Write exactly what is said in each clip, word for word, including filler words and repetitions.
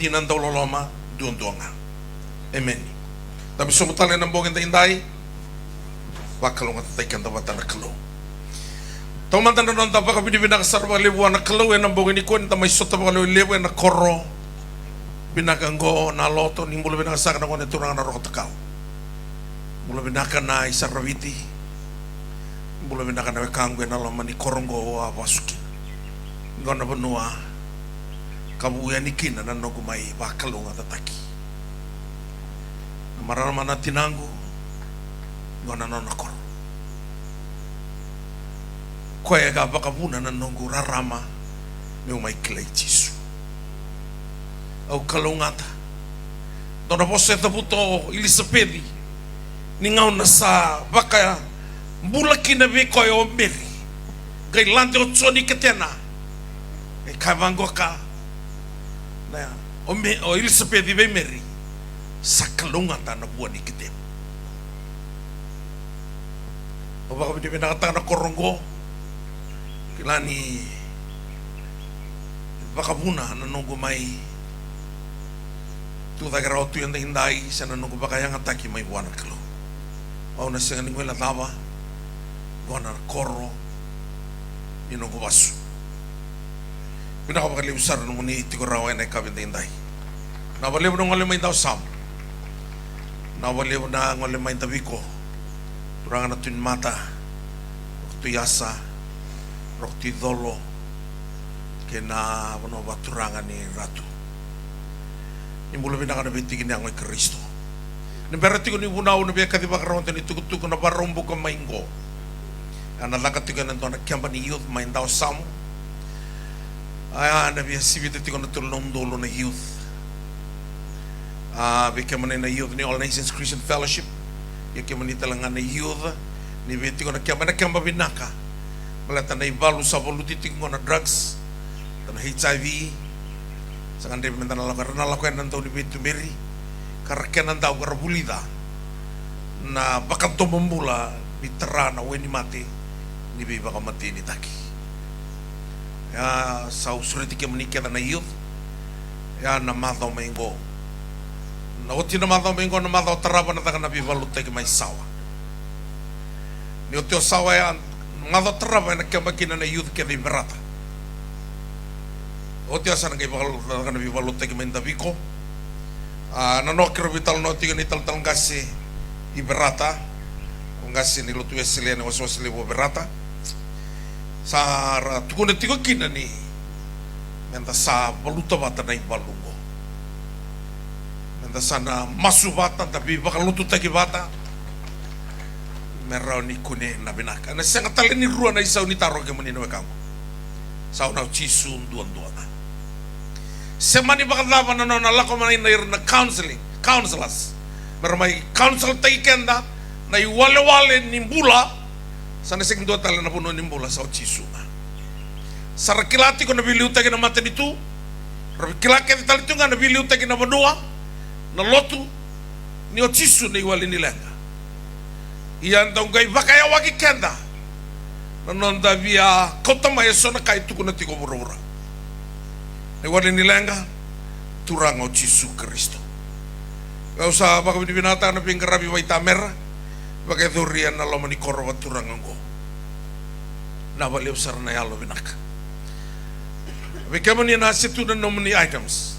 Ina dau loloma duadua ga. Emeni. Da mai sobu tale ena bogi daidai. Vakalougatataki keda vata na Kalou. Taumada na noda vakavinavinaka sara vakalevu vua na Kalou ena bogi nikua ni da mai sota vakalevu ena koro vinaka oqo na lotu. Ni bula vinaka saka na gone turaga na Roko Takau. Bula vinaka na i Saraviti. Bula vinaka na wekaqu ena loma ni koro oqo au a vasu kina. Oqo na vanua ka vu yani kina na noqu mai vakalougatataki na marama na tinaqu. Oqo na nona koro. Koya e ka vakavuna na noqu rarama meu mai kilai Jisu. Au kalougata. Dua na vosa e cavuta o Ilisapeci ni gauna sa vakabula kina vei koya o Meri, qai lade o Joni ketena. E kaya vaqo ka na o Me-, o Ilisapeci vei Meri, sa kalougata na vua ni ketemu. Au vakavinavinakataka na koro oqo. Kila ni vakavuna na noqu mai tucake rawa tu edaidai se na noqu vakayagataki mai vua na Kalou. Au na sega ni guilecava. Oqo na koro ni noqu vasu. Vinaka vakalevu sara nomuni tiko rawa ena yakavi edaidai. Vinaka vakalevu na gole mai Dawasamu. Vinaka vakalevu na gole mai Daviko. Turaga na Tui Mata, Roko Tui Asa, Roko Tui Colo, kei na vanua vakaturaga ni Ratu. Ni bula vinaka na veitiki ni yago i Karisito. Ni bera tiko ni vunau na via kaci vakarau dua ni tukutuku na Vakaraubuka mai qo. A na caka tiko ena dua na keba ni youth mai Dawasamu. A na via sivita tiko na tolu na udolu na youth. A vei kemuni na youth ni All Nations Christian Fellowship, ia kemuni tale ga na youth, ni via tiko na keba, na keba vinaka. Baleta na ivalu sa valuti tiko qo na drugs, na H I V. Sa gadrevi meda na lako, era na lako ena dau ni veituberi, ka ra kena dau ka ra vulica na vakadomobula ni tara na wainimate ni veivakamatenitaki. Ia sa au sureti kemuni kece na youth. Ia na macawa mai qo, na oti na macawa mai qo, na macawa tarava na caka na veivakalotutaki mai Sawa. Ni oti o Sawa ia, macawa tarava ena keba kina na youth kece i Verata. Oti a sa na qai vakalougatataka na veivakalotutaki mai Daviko. A, na noa keirau veitalanoa tiko na italatala qase i Verata. O qase ni lotu Wesele ena wasewase levu o Verata. Sa ra tukuna tiko kina ni meda sa valuta vata na ivalu oqo. Meda sa na masu vata, da veivakalotutaki vata. Me rawa ni kune na vinaka. Ena sega tale ni rua na isau ni taro kemuni na wekaqu. Sa na o Jisu duadua ga. Se mani vakacava na nona lako mai na ira na counseling, counselors, me ra mai counseltaki keda na iwalewale ni bula. Sa na sega ni dua tale na vanua ni bula, sa o Jisu ga. Sa ra kila tiko na veiliutaki na matanitu. Ra kila kece tale tiko ga na veiliutaki na vanua, na lotu, ni o Jisu na iwali ni leqa. Ia dau qai vakayawaki keda na noda via kauta mai eso na ka e tukuna tiko vuravura. Na iwali ni leqa, Turaga o Jisu Karisito. Au sa vakavinavinakataka na veiqaravi vakaitamera vakayacori ena loma ni koro vakaturaga oqo. Na vakalevu sara na yalo vinaka. Vei kemuni na se tu na nomuni items.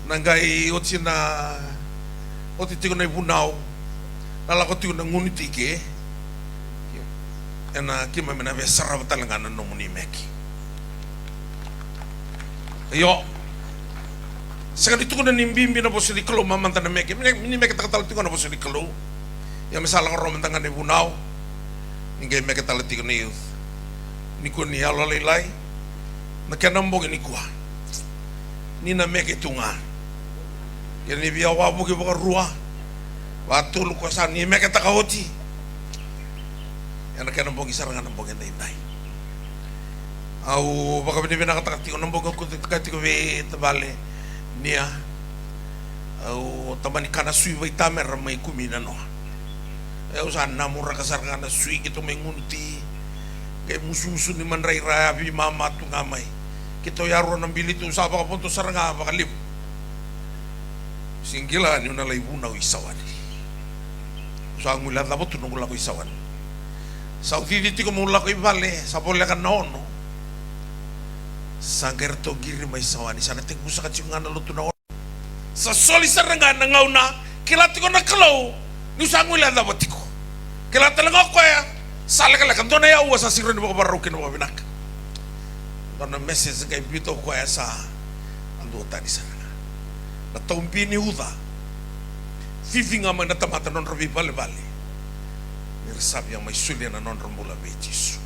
Na qai oti na, oti tiko na ivunau, na lako tiko na gunu tike. Ena keimami na via sarava tale ga na nomuni meke. Io. Sega ni tukuna ni bibi na vosa ni Kalou, mamada na meke. Ni, ni meketaka tale tiko na vosa ni Kalou. Ia me sa lako rawa mada ga na ivunau. Ni qai meke tale tiko na youth. Nikua ni yalolailai. Na kena bogi nikua. Ni na meke tu ga. Ia ni via wavoki vakarua, vakatolu ko sa ni meketaka oti. Ia na kena bogi sara ga na bogi daidai. Au vakavinavinakataka tiko na bogi au kauta tiko vei tavale Nia. Au tamani kana sui vaitamera mai kumi na noa. Au sa namuraka sara ga na sui keitou mai gunu ti. Qai musumusu ni madrai ra yavi mama tu ga mai. Keitou yarua na bili tu sa vakavodo sara ga vakalevu. Sega ni kila niu na lai vunau i Sawani. Sa guilecava tu noqu lako i Sawani. Sa uciuci tiko meu lako i vale, sa voleka na ono. Sa qai ratou qiri mai Sawani, sa na tekivu saka tiko ga na lotu na ono. Sa soli sara ga na gauna, kila tiko na Kalou niu sa guilecava tiko. Kila tale ga o koya, sa lekaleka, dua na aua sa sega ni vakavakarau kina vakavinaka. Dua na message qai biuta o koya sa a duatani sara ga. Na taubi ni uca. Cici ga mai na tamata nodra veivalevale. Ni ra sa via mai solia na nodra bula vei Jisu.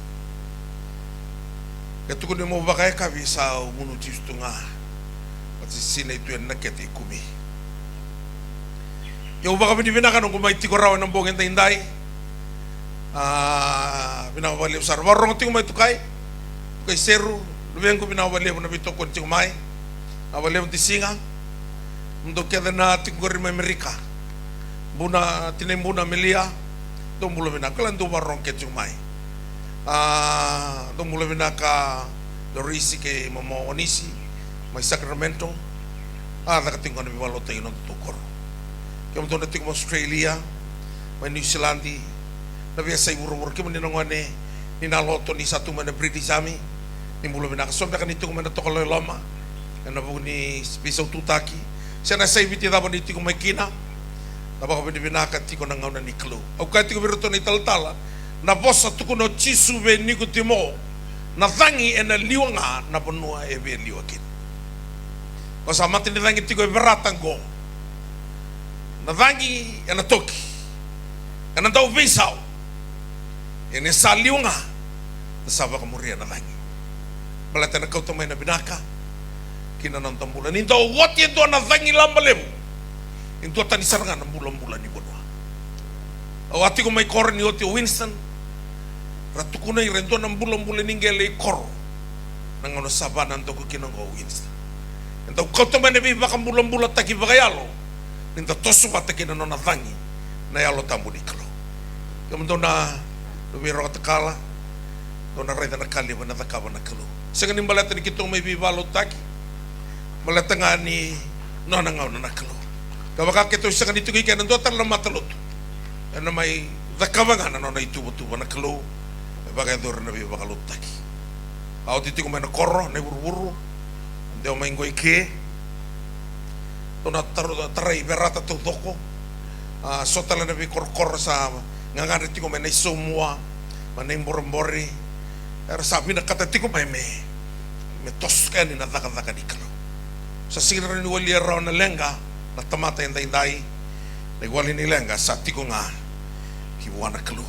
E tukuni meu vakayakavi sa gunu Jisu tu ga. Vata sinai tu ena kete i kumi. Ia au vakavinavinaka noqu mai tiko rawa ena bogi edaidai. A, vinaka vakalevu sara. Vakarorogo tiko mai Tukai. Tukai Seru, luvequ, vinaka vakalevu na veitokoni tiko mai. Vinaka vakalevu Disiga. Mudou kece na tiko qori mai Amerika. Buna, tinai Buna, Melia. Dou bula vinaka. Kila dou vakarorogo kece tiko mai. A, dou bula vinaka Dorisi kei Mama Onisi mai Sacramento. A, caka tiko ga na veivakalotutaki ena nodatou koro. Kemudou na tiko mai Australia, mai New Zealand, na veiyasai vuravura, kemuni na gone ni na lotu ni sa tu mai na British Army, ni bula vinaka. So beka ni tiko mai na Tokalau e Loma, ena vuku ni veisaututaki, se na yasai Viti cava ni tiko mai kina, na vakavinavinaka tiko na gauna ni Kalou. Au kaya tiko vei iratou na italatala, na vosa tukuna o Jisu vei Nikotimo, na cagi ena liwa ga na vanua e via liwa kina. Ko sa mata ni cagi tiko e Verata qo. Na cagi ena toki, ena dau veisau. Ia ni sa liwa ga, sa vakamuria na cagi. Baleta na kauta mai na vinaka ki na noda bula. Ni dau oti e dua na cagilaba levu, e duatani sara ga na bulabula ni vanua. Au a tiko mai koro ni oti o Winston. Ra tukuna ira e dua na bulabula ni qele i koro. Na gauna sa va na doko kina oqo o Winston. E dau kauta mai na veivakabulabulataki vakayalo. Ni da toso vata kei na nona cagi na Yalo Tabu ni Kalou. Kemudou na luve i Rokotakala, dou na raica na ka levu ena cakava na Kalou. Sega ni baleta ni keitou mai veivakalotutaki, baleta ga ni nona gauna na Kalou. Ka vaka keitou sega ni tiko i ke ena dua tale na matalotu, ena mai cakava ga na nona ituvatuva na Kalou, me vakayacori na veivakalotutaki. A oti tiko mai na koro, na ivuruvuru, dewa mai qo i ke. Dou na taro, tarai Verata taucoko. A, so tale na veikorokoro sa gagadre tiko mai na i Saumua, mai na i Borebore. Era sa vinakata tiko mai me, me toso yani na cakacaka ni Kalou. Sa sega ni rawa ni walia rawa na leqa na tamata edaidai, na iwali ni leqa sa tiko ga ki vua na Kalou.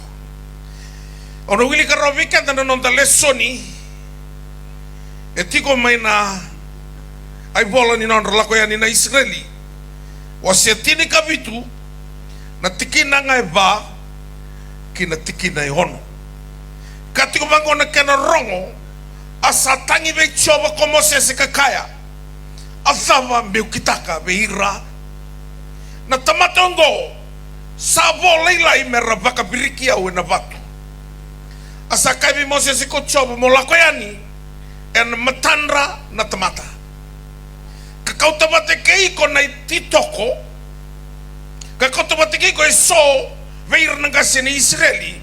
Au na wilika rawa vei keda na noda lesoni. E tiko mai na ivola ni nodra lako yani na Isireli. Wase tinikavitu, na tikina ga e va ki na tikina e ono. Ka tiko vaqo na kena rogo, a sa tagi vei Jiova ko Mosese ka kaya, a cava meu kitaka vei ira? Na tamata oqo sa vo lailai me ra vakaviriki au ena vatu. A sa kaya vei Mosese ko Jiova, mo lako yani ena matadra na tamata, ka kauta vata kei iko na ititoko, ka kauta vata kei iko eso vei ira na qase ni Isireli,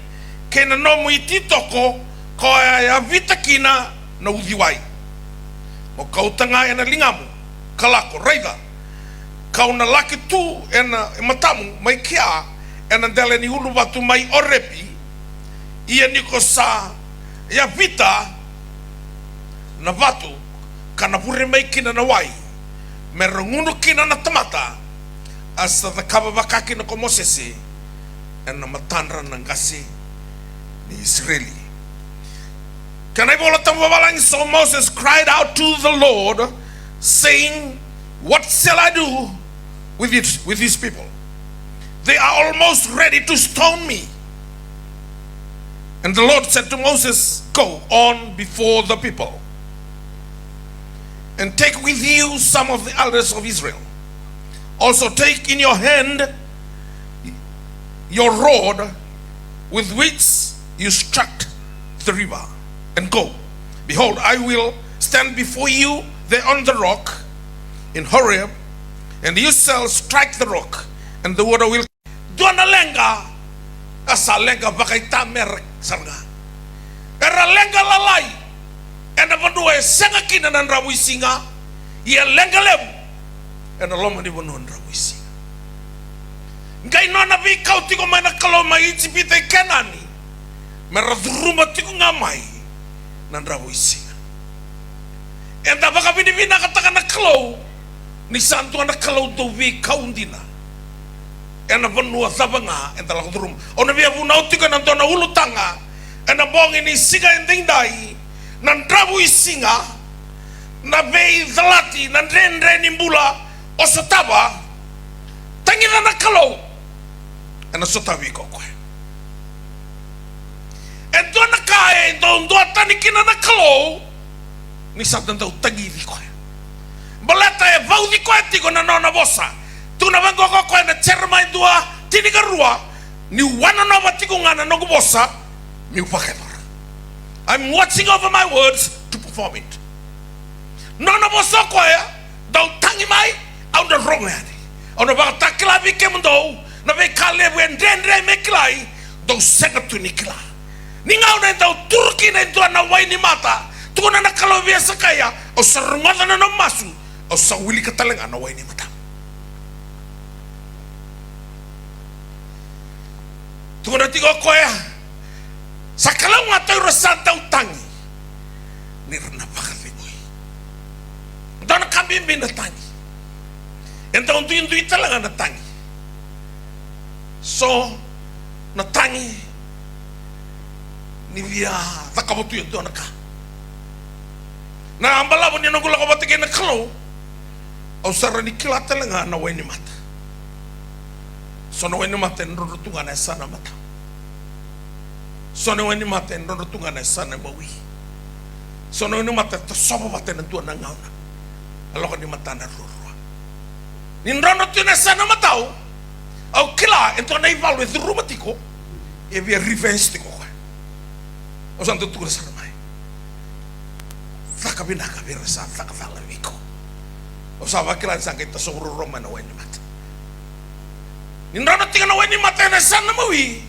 kei na nomu ititoko, koya e yavita kina na uciwai. Mo kauta ga ena ligamu, ka lako, raica, kau na laki tu ena matamu mai kea, ena dela ni uluvatu mai Orepi, ia ni ko sa yavita na vatu, ka na vure mai kina na wai, me ra gunu kina na tamata, a sa cakava vaka kina ko Mosese ena matadra na qase ni Isireli. Kena ivola tabu vavalagi, so Moses cried out to the Lord, saying, what shall I do with it, with these people? They are almost ready to stone me. And the Lord said to Moses, go on before the people, and take with you some of the elders of Israel. Also take in your hand your rod with which you struck the river, and go. Behold, I will stand before you there on the rock in Horeb, And you shall strike the rock, and the water will. Dua na leqa, a sa leqa vakaitamera sara ga. Era leqa lalai ena vanua e sega kina na dravuisiga, ia leqa levu ena loma ni vanua dravuisiga. Qai nona veikau tiko mai na Kalou mai Ijipita i Kenani, me ra curuma tiko ga mai na dravuisiga. Eda vakavinavinakataka na Kalou ni sa dua na Kalou dau veikau dina ena vanua cava ga eda lako curuma. Au na via vunau tiko ena dua na ulutaga ena bogi ni siga edaidai, na dravuisiga, na veicalati, na dredre ni bula o sotava. Tagica na Kalou, ena sotavi iko o koya. E dua na ka e dau duatani kina na Kalou ni sa da dau tagici koya. Baleta e vauci koya tiko na nona vosa. Tukuna vaqo o koya na Jeremaia dua tinikarua, niu wanonova tiko ga na noqu vosa, meu vakayacora. I'm watching over my words to perform it. Nona vosa o koya, dou tagi mai, au na rogo yani. Au na vakatakila vei kemudou na veika levu e dredre me kilai, dou sega tu ni kila. Ni gauna e dau turu kina e dua na wai ni mata, tukuna na Kalou vei Esekaia, au sa rogoca na nomu masu, au sa wilika tale ga na wai ni mata. Tukuna tiko o koya, sa kalougata o ira sa dau tagi, ni ra na vakacegui. Dua na ka bibi na tagi. E dau duidui tale ga na tagi. So na tagi ni via cakava tu e dua na ka. Na balavu ni noqu lako vata kei na Kalou, au sa rawa ni kila tale ga na wai ni mata. So na wai ni mata e drodro tu ga na yasana matau. So na wai ni mata e drodro tu ga na yasana mawi. So na wai ni mata e tosova vata ena dua na gauna. A loko ni matana ruarua. Ni drodro tu na yasana matau, au kila e dua na ivalu e curuma tiko, e via revenge tiko o koya. Au sa dau tukuna sara mai, caka vinaka vei ira sa caka cala vei iko. Au sa vakila ni sa qai tasova ruarua mai na wai ni mata. Ni drodro tiko na wai ni mata ena yasana mawi,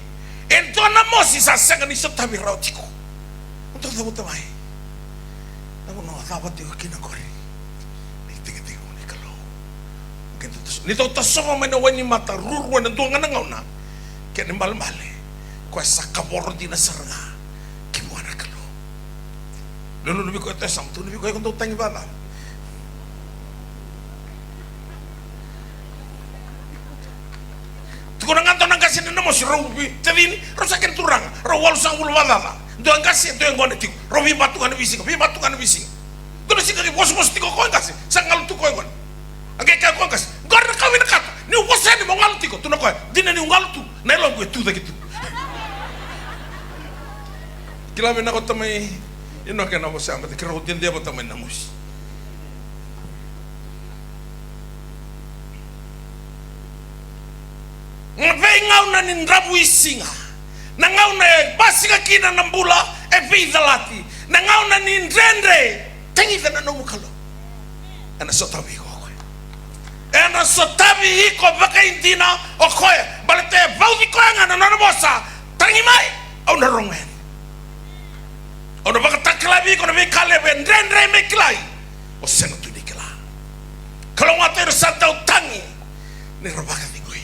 e dua na mosi sa sega ni sotavi rawa tiko. Au dau cavuta mai na vanua au cava tiko kina qori. Ni tikitiki ni Kalou. Ni dau tasova mai na wai ni mata ruarua ena dua ga na gauna, kena ibalebale, koya sa kavoro dina sara ga ki vua na Kalou. Lululu vei koya, e sa tukuna vei koya, iko dau tagi vacava? Tukuna ga dua na qase ni na mosi, rau veitacini, rau sa kena turaga, rau walusagavulu vakacaca. Dua e qase, dua e gone tiko. Rau veivatu ga na veisiga, veivatu ga na veisiga. Dua na siga qai vosavosa tiko o koya e qase, sa galu tu o koya e gone. A qai kaya o koya e qase, qori na ka au vinakata, niu vosa yani mo galu tiko. Tukuna o koya, dina niu galu tu, na yaloqu e tu cake tu. Kila vinaka o tamai Inoke na vosa, baleta keirau dede vata mai na mosi. Na veigauna ni dravuisiga, na gauna e basika kina na bula e veicalati, na gauna ni dredre, tagica na nomu Kalou. Ena sotavi iko o koya. Ena sotavi iko vakaidina o koya. Baleta e vauci koya ga na nona vosa, tagi mai, au na rogo yani. Au na vakatakila vei iko na veika levu e dredre me kilai, o sega tu ni kila. Kalougata o ira sa dau tagi, ni ra vakacegui.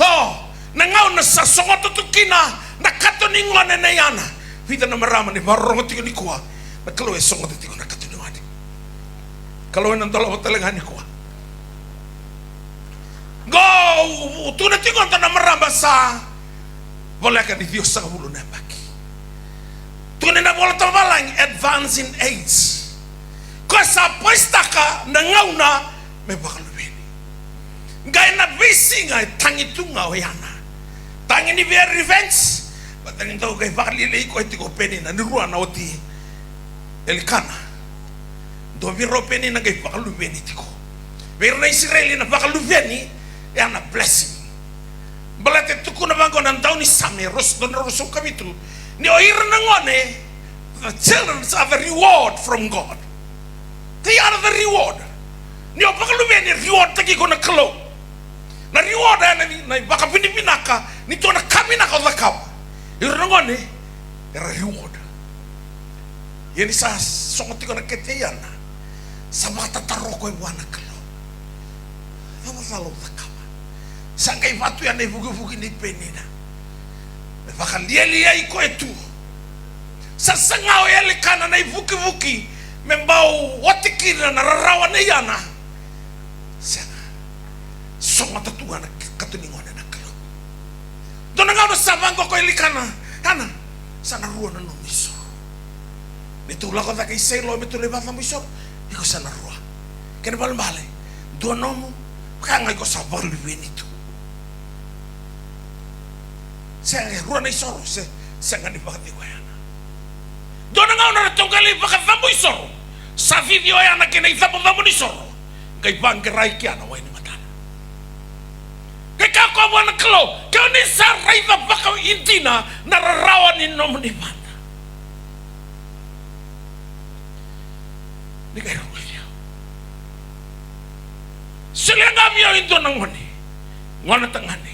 O, na gauna sa sogota tu kina na kato ni gone nei Ana. Vica na marama ni vakarorogo tiko nikua, na Kalou e sogota tiko na kato ni gone. Kalou ena dolava tale ga nikua. Qo, tukuna tiko e dua na marama sa voleka ni ciwasagavulu na yabaki. Tukuna na iVola Tabu vavalagi, advance in age. Koya sa poisitaka na gauna me vakaluveni. Qai na veisiga e tagi tu ga o Ana. Tagi ni via revenge. Baleta ni dau qai vakalialiai koya tiko o Penina, ni rua na oti Elikana. Dua vei ira o Penina qai vakaluveni tiko. Vei ira na Isireli na vakaluveni e a na blessing. Baleta e tukuna vaqo na daunisame, ruas, dua na ruasagavulu ka vitu, ni o ira na gone, the children are the reward from God. They are the reward. Ni o vakaluveni, Reward taki iko na Kalou. Na reward ya na, na ivakavinavinaka ni dua na ka vinaka o cakava. Ira na gone era reward. Ia ni sa sogo tiko na kete i Ana, sa vakatataro koya vua na Kalou. Cava cala au cakava? Sa qai vatu ya na ivukivuki ni Penina me vakalialiai koya tu. Sa saga o Elikana na ivukivuki me bau oti kina na rarawa nei Ana. Sega. Sogota tu ga na kato ni gone na Kalou. Dua na gauna sa vaqo ko Elikana, Ana, sa na rua na nomu isoro. Ni tou lako cake i Sailo me tou lai vakacabo isoro, iko sa na rua. Kena ibalebale, dua nomu, vaka ga iko sa vakaluveni tu. Sega, e rua na isoro, se, sega ni vakacegu o Ana. Dua na gauna ratou qai lai vakacabo isoro, sa cici o Ana kei na icabocabo ni soro, qai vaqerai kea na wai ni matana. Qai kaya o koya vua na Kalou, ke o ni sa raica vakaidina na rarawa ni nomuni vada, ni qai rogoci au. Solia ga vei au e dua na gone, gone tagane.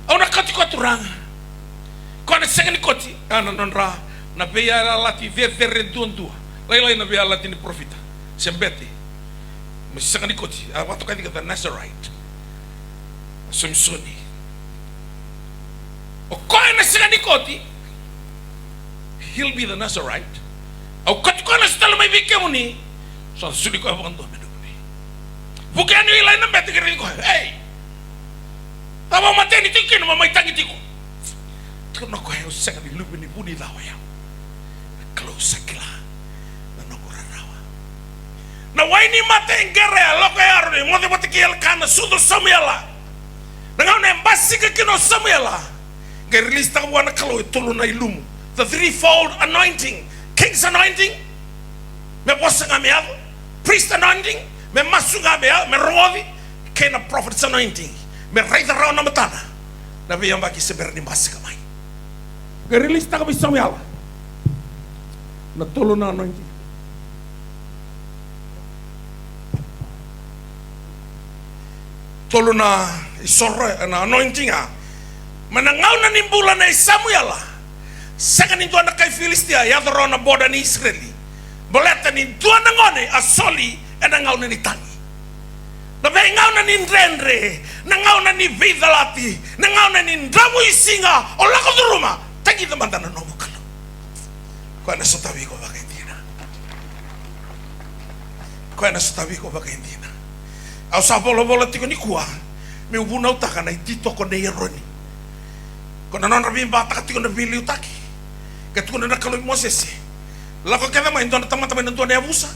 Au na kauti koya, Turaga. Koya na sega ni kauti, a, na nodra, na veiyalayalati cecere duadua. Lailai na veiyalayalati ni parofita se bete. Me sega ni kauti, a vakatokai tiko the Nazarite. Samisoni. O koya na sega ni kauti, he'll be the Nazarite. Au kauti koya na sotalo mai vei kemuni, sa soli koya vakadua me nomuni. Vuki yani o Ilai na bete, qai raici koya. Ei! Cava o mateni tiko kina, mo mai tagi tiko? Tukuna o koya, au sega ni luve ni vu ni ca o yau. Na Kalou sa kila na noqu rarawa. Na wai ni mata e qere, a lako e Aroni, moce vata kei Elikana, sucu o Samuela. Na gauna e basika kina o Samuela, qai release taka vua na Kalou e tolu na ilumu. The threefold anointing. King's anointing, me vosa ga me yaco. Priest anointing, me masu ga me yaco, me rogoci. Kei na prophet's anointing, me raica rawa na matana na veiyabaki se bera ni basika mai. Qai release taka vei Samuela na tolu na anointing. Tolu na isoro, na anointing, a. Mai na gauna ni bula nei Samuela, sega ni dua na kai Filisitia e yaco rawa na border ni Isireli, baleta ni dua na gone a soli ena gauna ni tagi. Na veigauna ni dredre, na gauna ni veicalati, na gauna ni dravuisiga o lako curuma, tagica mada na nomu Kalou. Koya na sotavi iko vakaidina. Koya na sotavi iko vakaidina. Au sa volavola tiko nikua meu vunautaka na ititoko nei Eroni. Ko na nodra veibataka tiko na veiliutaki. Ka tukuna na Kalou vei Mosese, lako kece mai e dua na tamata mai na dua na yavusa,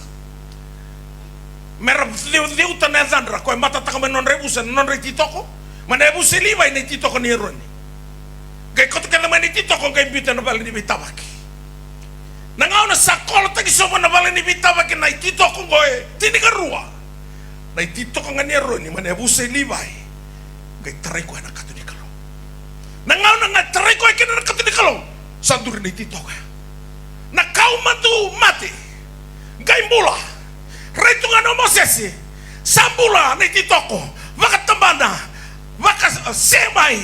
mera ceuceuta na yacadra, ko e matataka mai na nodra yavusa na nodra ititoko. Mai na yavusa i Livai na ititoko nei Eroni. Qai kauta kece mai na ititoko, qai biuta ena vale ni veitavaki. Na gauna sa kolotaki sobu ena vale ni veitavaki na ititoko oqo e tinikarua, na ititoko ga nei Eroni mai na yavusa i Livai, qai tarai koya na kato ni Kalou. Na gauna ga e tarai koya kina na kato ni Kalou, sa duri na ititoko ya. Na kau madu mate qai bula. Rai tu ga o Mosese, sa bula na ititoko, vakatabana, vakase mai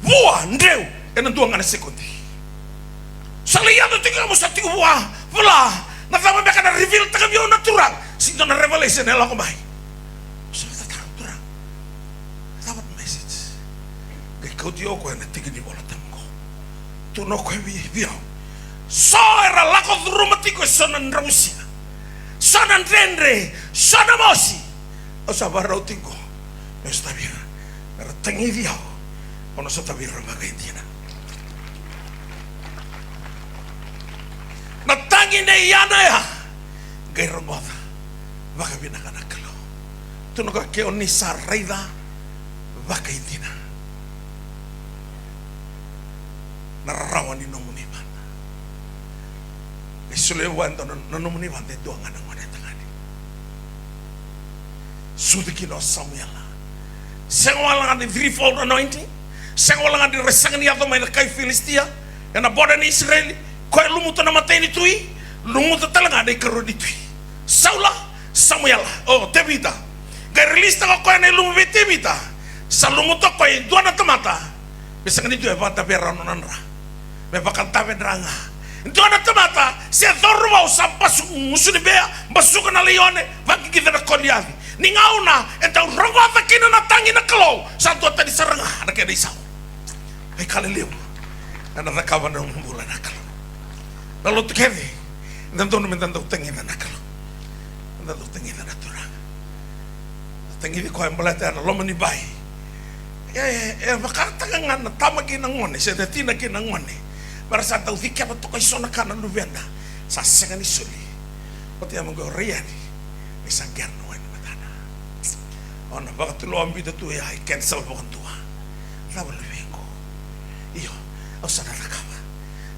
vua dreu ena dua ga na sekodi. Sa lai yaco tiko ga mo sa tiko vua, vola, na cava beka na reveal taka vei au na Turaga? Sega ni dua na revelation e lako mai. Sa vakatataro, Turaga, cava na message? Qai kauti au o koya na tiki ni Vola Tabu qo. Tukuna o koya vei, vei au, so era lako curuma tiko eso na dravuisiga, so na dredre, so na mosi. Au sa vakarau tiko meu sotavi ira. Era tagici au, au na sotavi ira vakaidina. Na tagi nei Ana ya, qai rogoca vakavinaka na Kalou. Tukuna o koya, ke o ni sa raica vakaidina na rarawa ni nomuni vada, qai solia vua e dua na, na nomuni vada e dua ga na gone tagane. Sucu kina o Samuela. Sega wale ga ni threefold anointing. Sega wale ga ni ra sega ni yaco mai na kai Filisitia ena border ni Isireli. Koya e lumuta na matai ni tui, lumuta tale ga na ikarua ni tui. Saula, Samuela, o Tevita. Qai release taka o koya na ilumu vei Tevita. Sa lumuta o koya e dua na tamata. Me sega ni dua e vakadavea rawa na nona dra. Me vakadave dra ga. E dua na tamata se cauravou sa basu, gusu ni bea, basuka na laione, vaqiqica na Koliaci. Ni gauna e dau rogoca kina na tagi na Kalou, sa duatani sara ga na kena isau. Veika lelevu ena cakava na nomu bula na Kalou. Na lotu kece, eda dodonu meda dau tagica na Kalou. Meda dau tagica na Turaga. Tagici koya baleta na loma ni bai. E, e, e vakataka ga na tama kei na gone, se na tina kei na gone. Mera sa dau cikeva toka eso na ka na luveda. Sa sega ni soli. Oti ya mo qo rai yani. Ni sa qera na wai ni matana. O na vakatulewa biuta tu ya, e cancel vakadua. Cava luvequ? Io, au sa na cakava.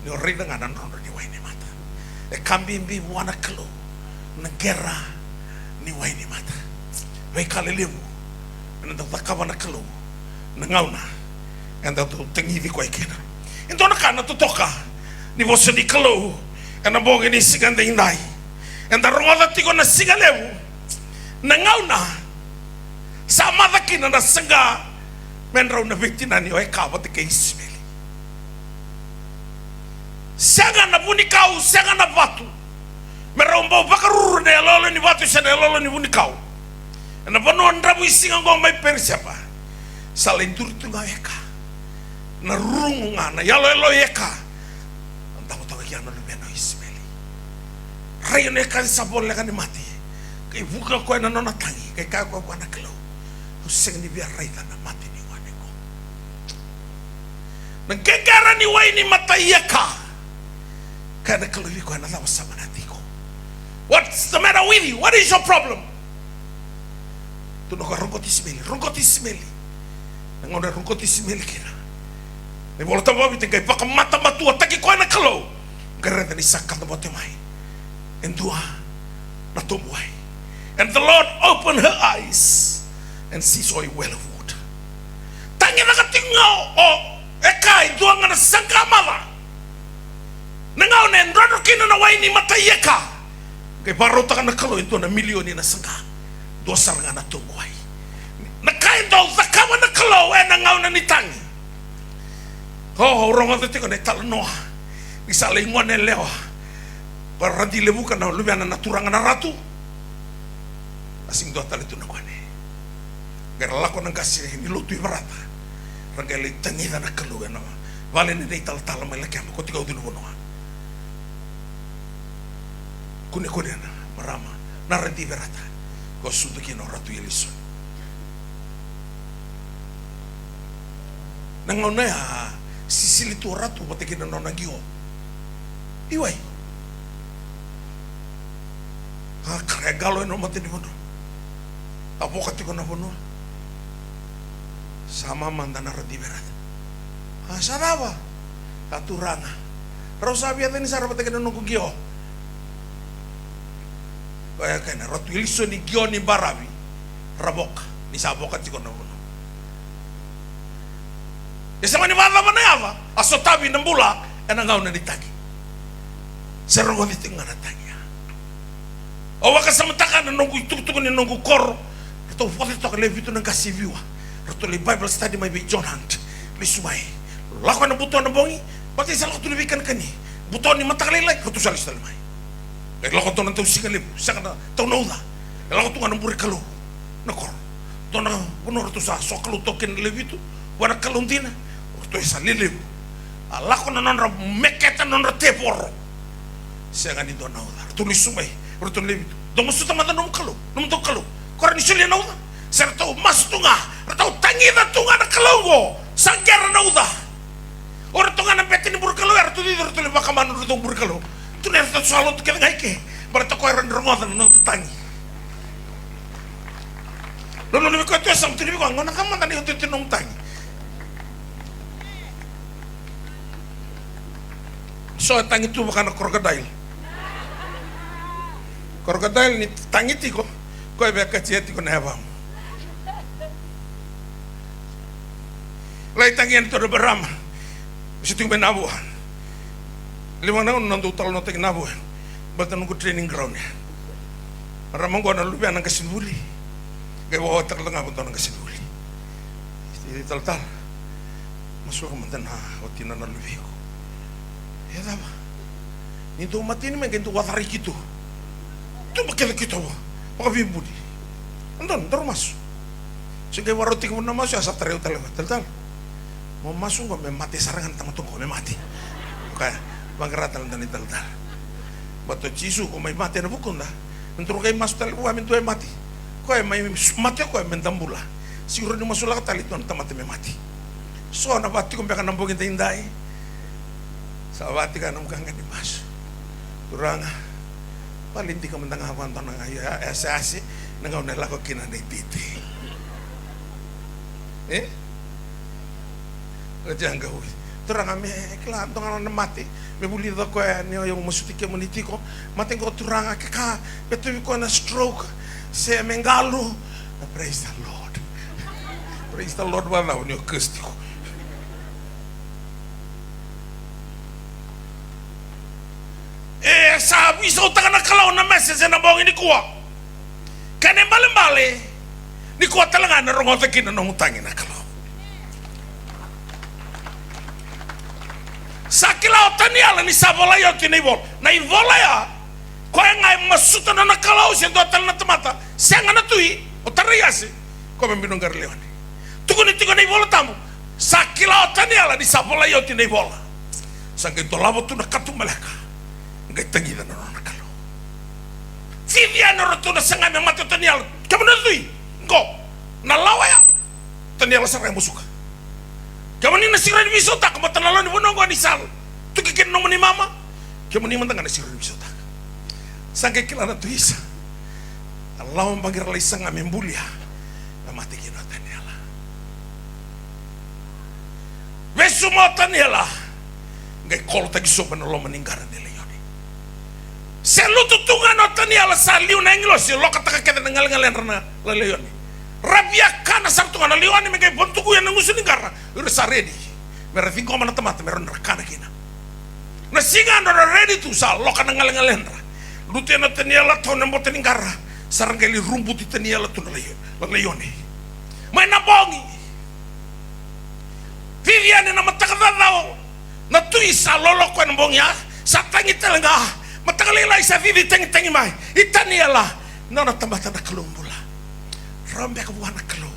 Ni o raica ga na drodro ni wai ni mata. E ka bibi vua na Kalou na qera ni wai ni mata. Veika lelevu ena dau cakava na Kalou na gauna eda dau tagici koya kina. E dua na ka na totoka ni vosa ni Kalou ena bogi ni siga daidai. Eda rogoca tiko na siga levu, na gauna sa maca kina na saqa me drau na veitinani o Eka vata kei Isimeli. Sega na vunikau, sega na vatu me rau bau vakaruru na yaloyalo ni vatu se na yaloyalo ni vunikau. Ena vanua dravuisiga oqo mai Periseva, sa lai duri tu ga o Eka. Na rurugu ga, na yaloyalo i Eka. Na davo toka kina na luvena o Isimeli. Rai o Eka sa voleka ni mate. Qai vuka koya na nona tagi, qai kaya koya vua na Kalou, au sega ni via raica na mate ni gone qo. Na qeqera ni wai ni mata i Eka. Kaya na Kalou vei koya, na cava sa mate tiko? What's the matter with you? What is your problem? Tukuna o koya, roqoti Isimeli, roqoti Isimeli. Na gauna e roqoti Isimeli kina, na iVola Tabu vakaViti, qai vakamatamatuataki koya na Kalou. Qai raica ni sa kada bote mai e dua na tobu wai. And the Lord opened her eyes and she saw a well of water. Tagicaka tiko ga o Eka e dua ga na saqa maca. Na gauna e drodro kina na wai ni mata i Eka, qai vakarautaka na Kalou e dua na milioni na saqa. Dua sara ga na tobu wai. Na ka e dau cakava na Kalou ena gauna ni tagi. O, au rogoca tiko na italanoa ni sa lai gone yalewa ko Radilevuka, na luvena na turaga na Ratu. A sega ni dua tale tu na gone. Qai ra lako na qase ni lotu i Verata. Ra qai lai tagica na Kalou ena vale ni italatala mai Lakeba, ko tiko Culuvanua. Kunekune na marama na Radiverata, ko sucu kina o Ratu Elisoni. Na gauna ya, sisili tu o Ratu vata kei na nona qio. I wai. A kara e qalo ena mata ni vanua. A voka tiko na vanua. Sa mamada na Radiverata. A sa cava? A turaga, rau sa via cani sara vata kei na noqu qio. Koya kena Ratu Elisoni qio ni baravi. Ra voka, ni sa voka tiko na vanua. E sa mani vakacava na yava, a sotavi na bula ena gauna ni tagi. Se rogoci tiko ga na tagi ya. Au vakasamataka na noqu itukutuku ni noqu koro. Ratou vote toka lewe vitu na qase i Viwa. Ratou lai Bible study mai vei John Hunt. Lesu mai. Lako ena buto na bogi. Baleta sa lako tu na veikanikani. Buto ni mataka lailai, ratou sa lesu tale mai. E lako tu na tausiga levu, sega na tau na uca. E lako tu ga na bure kalou na koro. Dua na vanua ratou sa sokalou toka kina na lewe vitu, vua na Kalou dina. Ratou sa lelevu. A lako na nodra meketa na nodra tevoro. Sega ni dua na uca. Ratou lesu mai, ratou lewe vitu. Dou masuta mada na nomu Kalou, nomudou Kalou. Ko rawa ni solia na uca. Se ratou masu tu ga, ratou tagica tu ga na Kalou oqo. Sa qera na uca. O ratou ga na bete ni bure kalou, eratou cici, ratou lai vakama nodratou bure kalou. Tukuna eratou sa lotu kece ga i ke. Baleta ko era ni rogoca na nodratou tagi. Lololo vei koya tu e yasamu, tukuna vei koya, gauna ga mada ni iotioti na nomu tagi. So e tagi tu vaka na crocodile. Crocodile ni tagi tiko, koya via katia tiko na yavamu. Lai tagi yani tou na marama. Se tiko mai Navua. Lima na gauna na dau talanoataki Navua. Baleta noqu training ground ya. Marama oqo na luvena na qasenivuli. Qai vakawataka ga vakadua na qasenivuli. Italatala, masulaka mada na watina na luvei iko. E cava? Ni dou mateni mai qai dou wacarai keitou. Tuba kece keitou vakaveibuli. Donu, daru masu. Se qai vakarau tekivu na masu, a sa tarai au tale ga, talatala, mo masu qo me mate sara ga na tamata qo, me mate. Koya, vaqara tale dua na italatala. Baleta o Jisu ko mai mate ena vukuda. Me daru qai masu tale vua me dua e mate. Koya e mai mate o koya me da bula. Sega ni masulaka tale e dua na tamata me mate. So na va tiko beka na bogi daidai. Sa va tiko na nomu qaqa ni masu. Turaga, vale dika mada ga vakadua na ga, ia, e, se ase na gauna e lako kina na iteitei. E? Oti a qau, Turaga, me kila dua ga na mate me vulica o koya ni o yau masuti kemuni tiko. Mate qo, Turaga, ke ka me tauvi koya na stroke se me galu. Praise the Lord. Praise the Lord vakacava ni o curse tiko? E sa veisautaka na Kalou na message ena bogi nikua. Kena ibalebale, nikua tale ga ena rogoca kina na nomu tagi na Kalou. Sa kila o Taniela ni sa volai oti na ivola. Na ivola ya, koya ga e masuta na nona Kalou se dua tale na tamata. Sega na tui, o Taraiasi, ko me binu qara leoni. Tukuni tiko na iVola Tabu, sa kila o Taniela ni sa volai oti na ivola. Sa qai dolava tu na katubaleka, qai tagica na nona Kalou. Cici yani o ratou na sagai me mate o Taniela. Kemuni na tui qo, na lawa ya, Taniela sara e musuka. Kemuni na sega ni veisautaka, baleta na lawa ni vanua oqo ni sa tuki kina nomuni mama. Kemuni mada ga na sega ni veisautaka. Sa qai kila na tui isa, a lawa baqi ra lai saga me bulia, me mate kina o Taniela. Vesu mai o Taniela, qai kolotaki sobu ena loma ni qara ni laioni. Se lutu tu ga na o Taniela, sa liu na agilosi, lokataka kece na galegaledra na laioni. Ra via kana sara tu ga na laioni me qai vadukuya na gusu ni qara. Ira sa redi me ra ciqoma na tamata me ra kana kina. Na siga yadra ra redi tu, sa loka na galegaledra. Lutu yani o Taniela, tau na bota ni qara, sa ra qai lai rubuti Taniela tu na lai, na laioni. Mai na bogi, cici yani na mataka caucau, na tui sa lolo koya na bogi ya, sa tagi tale ga. Mataka lailai sa cici tagitagi mai. I Taniela, nona tamata na Kalou bula. Rawa beka vua na Kalou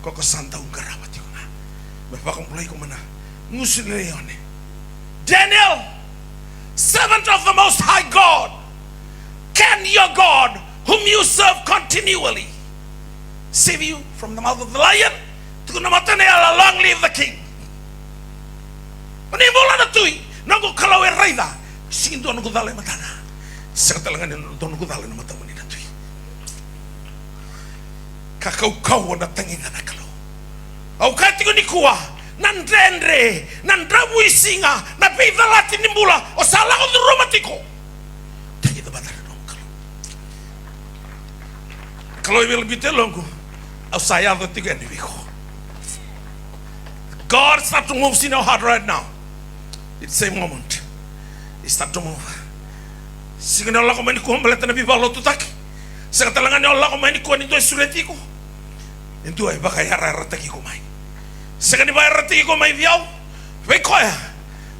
ko ko sa dau qarava tiko ga me vakabulai iko mai na gusu ni laioni? Daniel, servant of the Most High God, can your God, whom you serve continually, save you from the mouth of the lion? Tukuna mai o Taniela, long live the king. O ni bula na tui, noqu Kalou e raica. Sega ni dua noqu cala e matana. Sega tale ga ni dua noqu cala ena matamuni na tui. Ka kaukauwa na tagica na Kalou. Au kaya tiko nikua, na dredre, na dravuisiga, na veicalati ni bula o sa lako curuma tiko, tagica vata na nomu Kalou. Kalou e veilabiti e loqu, au sa yaco tiko yani vei iko. God start to move in your heart right now. It's a moment. He start to move. Sega ni o lako mai nikua baleta na veivakalotutaki. Sega tale ga ni o lako mai nikua ni dua e sureti iko. E dua e vakayarayarataki iko mai. Sega ni vakayarayarataki iko mai vei au, vei koya.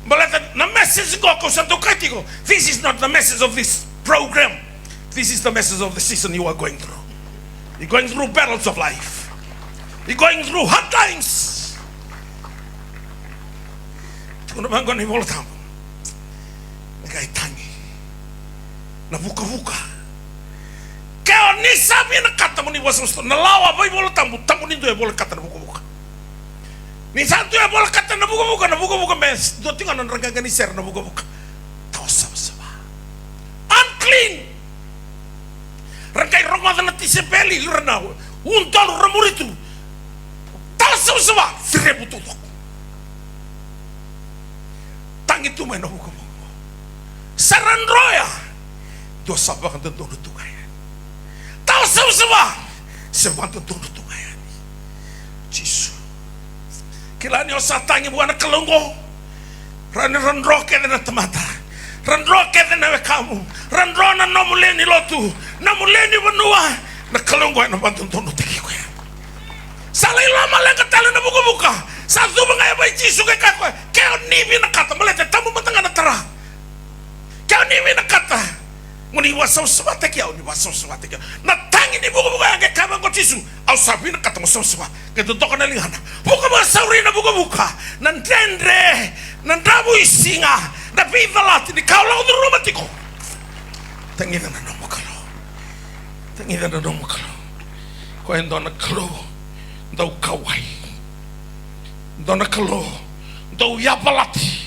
Baleta na message qo kau sa dau kaya tiko, this is not the message of this program. This is the message of the season you are going through. You're going through battles of life. You're going through hard times. Tukuna vaqo na iVola Tabu, na qai tagi na vukavuka. Ke o ni sa vinakata mo ni vosavosa, na lawa vakaiVola Tabu, tabu ni dua e volekata na vukavuka. Ni sa dua e volekata na vukavuka, na vukavuka me dua tiko na nodra qaqa ni sere na vukavuka. Tawa savasava. Unclean. Ra qai rogoca na tisaipeli, ira na udolu ra muri tu. Tawa savasava, cerevu taucoko. Tagi tu mai na vukavuka. Sa ra droya. Dua sa vakadodonu tu ga yani. Tawa savasava, se vakadodonu tu ga yani. Jisu. Kila ni o sa tagi vua na Kalou oqo. Ra ni ra dro kece na tamata. Ra dro kece na wekamu. Ra dro na nomu lewe ni lotu. Nomu lewe ni vanua. Na Kalou oqo ena vakadodonutaki koya. Sa lai lomaleqa tale na vukavuka. Sa cuva ga e vei Jisu, qai kaya koya, ke o ni vinakata, baleta e tabu mada ga na tara. Ke o ni vinakata mo ni vakasavasavataki au, ni vakasavasavataki au. Na tagi ni vukavuka ya, qai kaya vaqo o Jisu, au sa vinakata mo savasava. Qai dodoka na ligana. Vuka vakasauri na vukavuka. Na dredre, na dravuisiga, na veicalati ni ka o lako curuma tiko. Tagica na nomu Kalou. Tagica na nomu Kalou. Koya e dua na Kalou dau kauwai. Dua na Kalou dau yavalati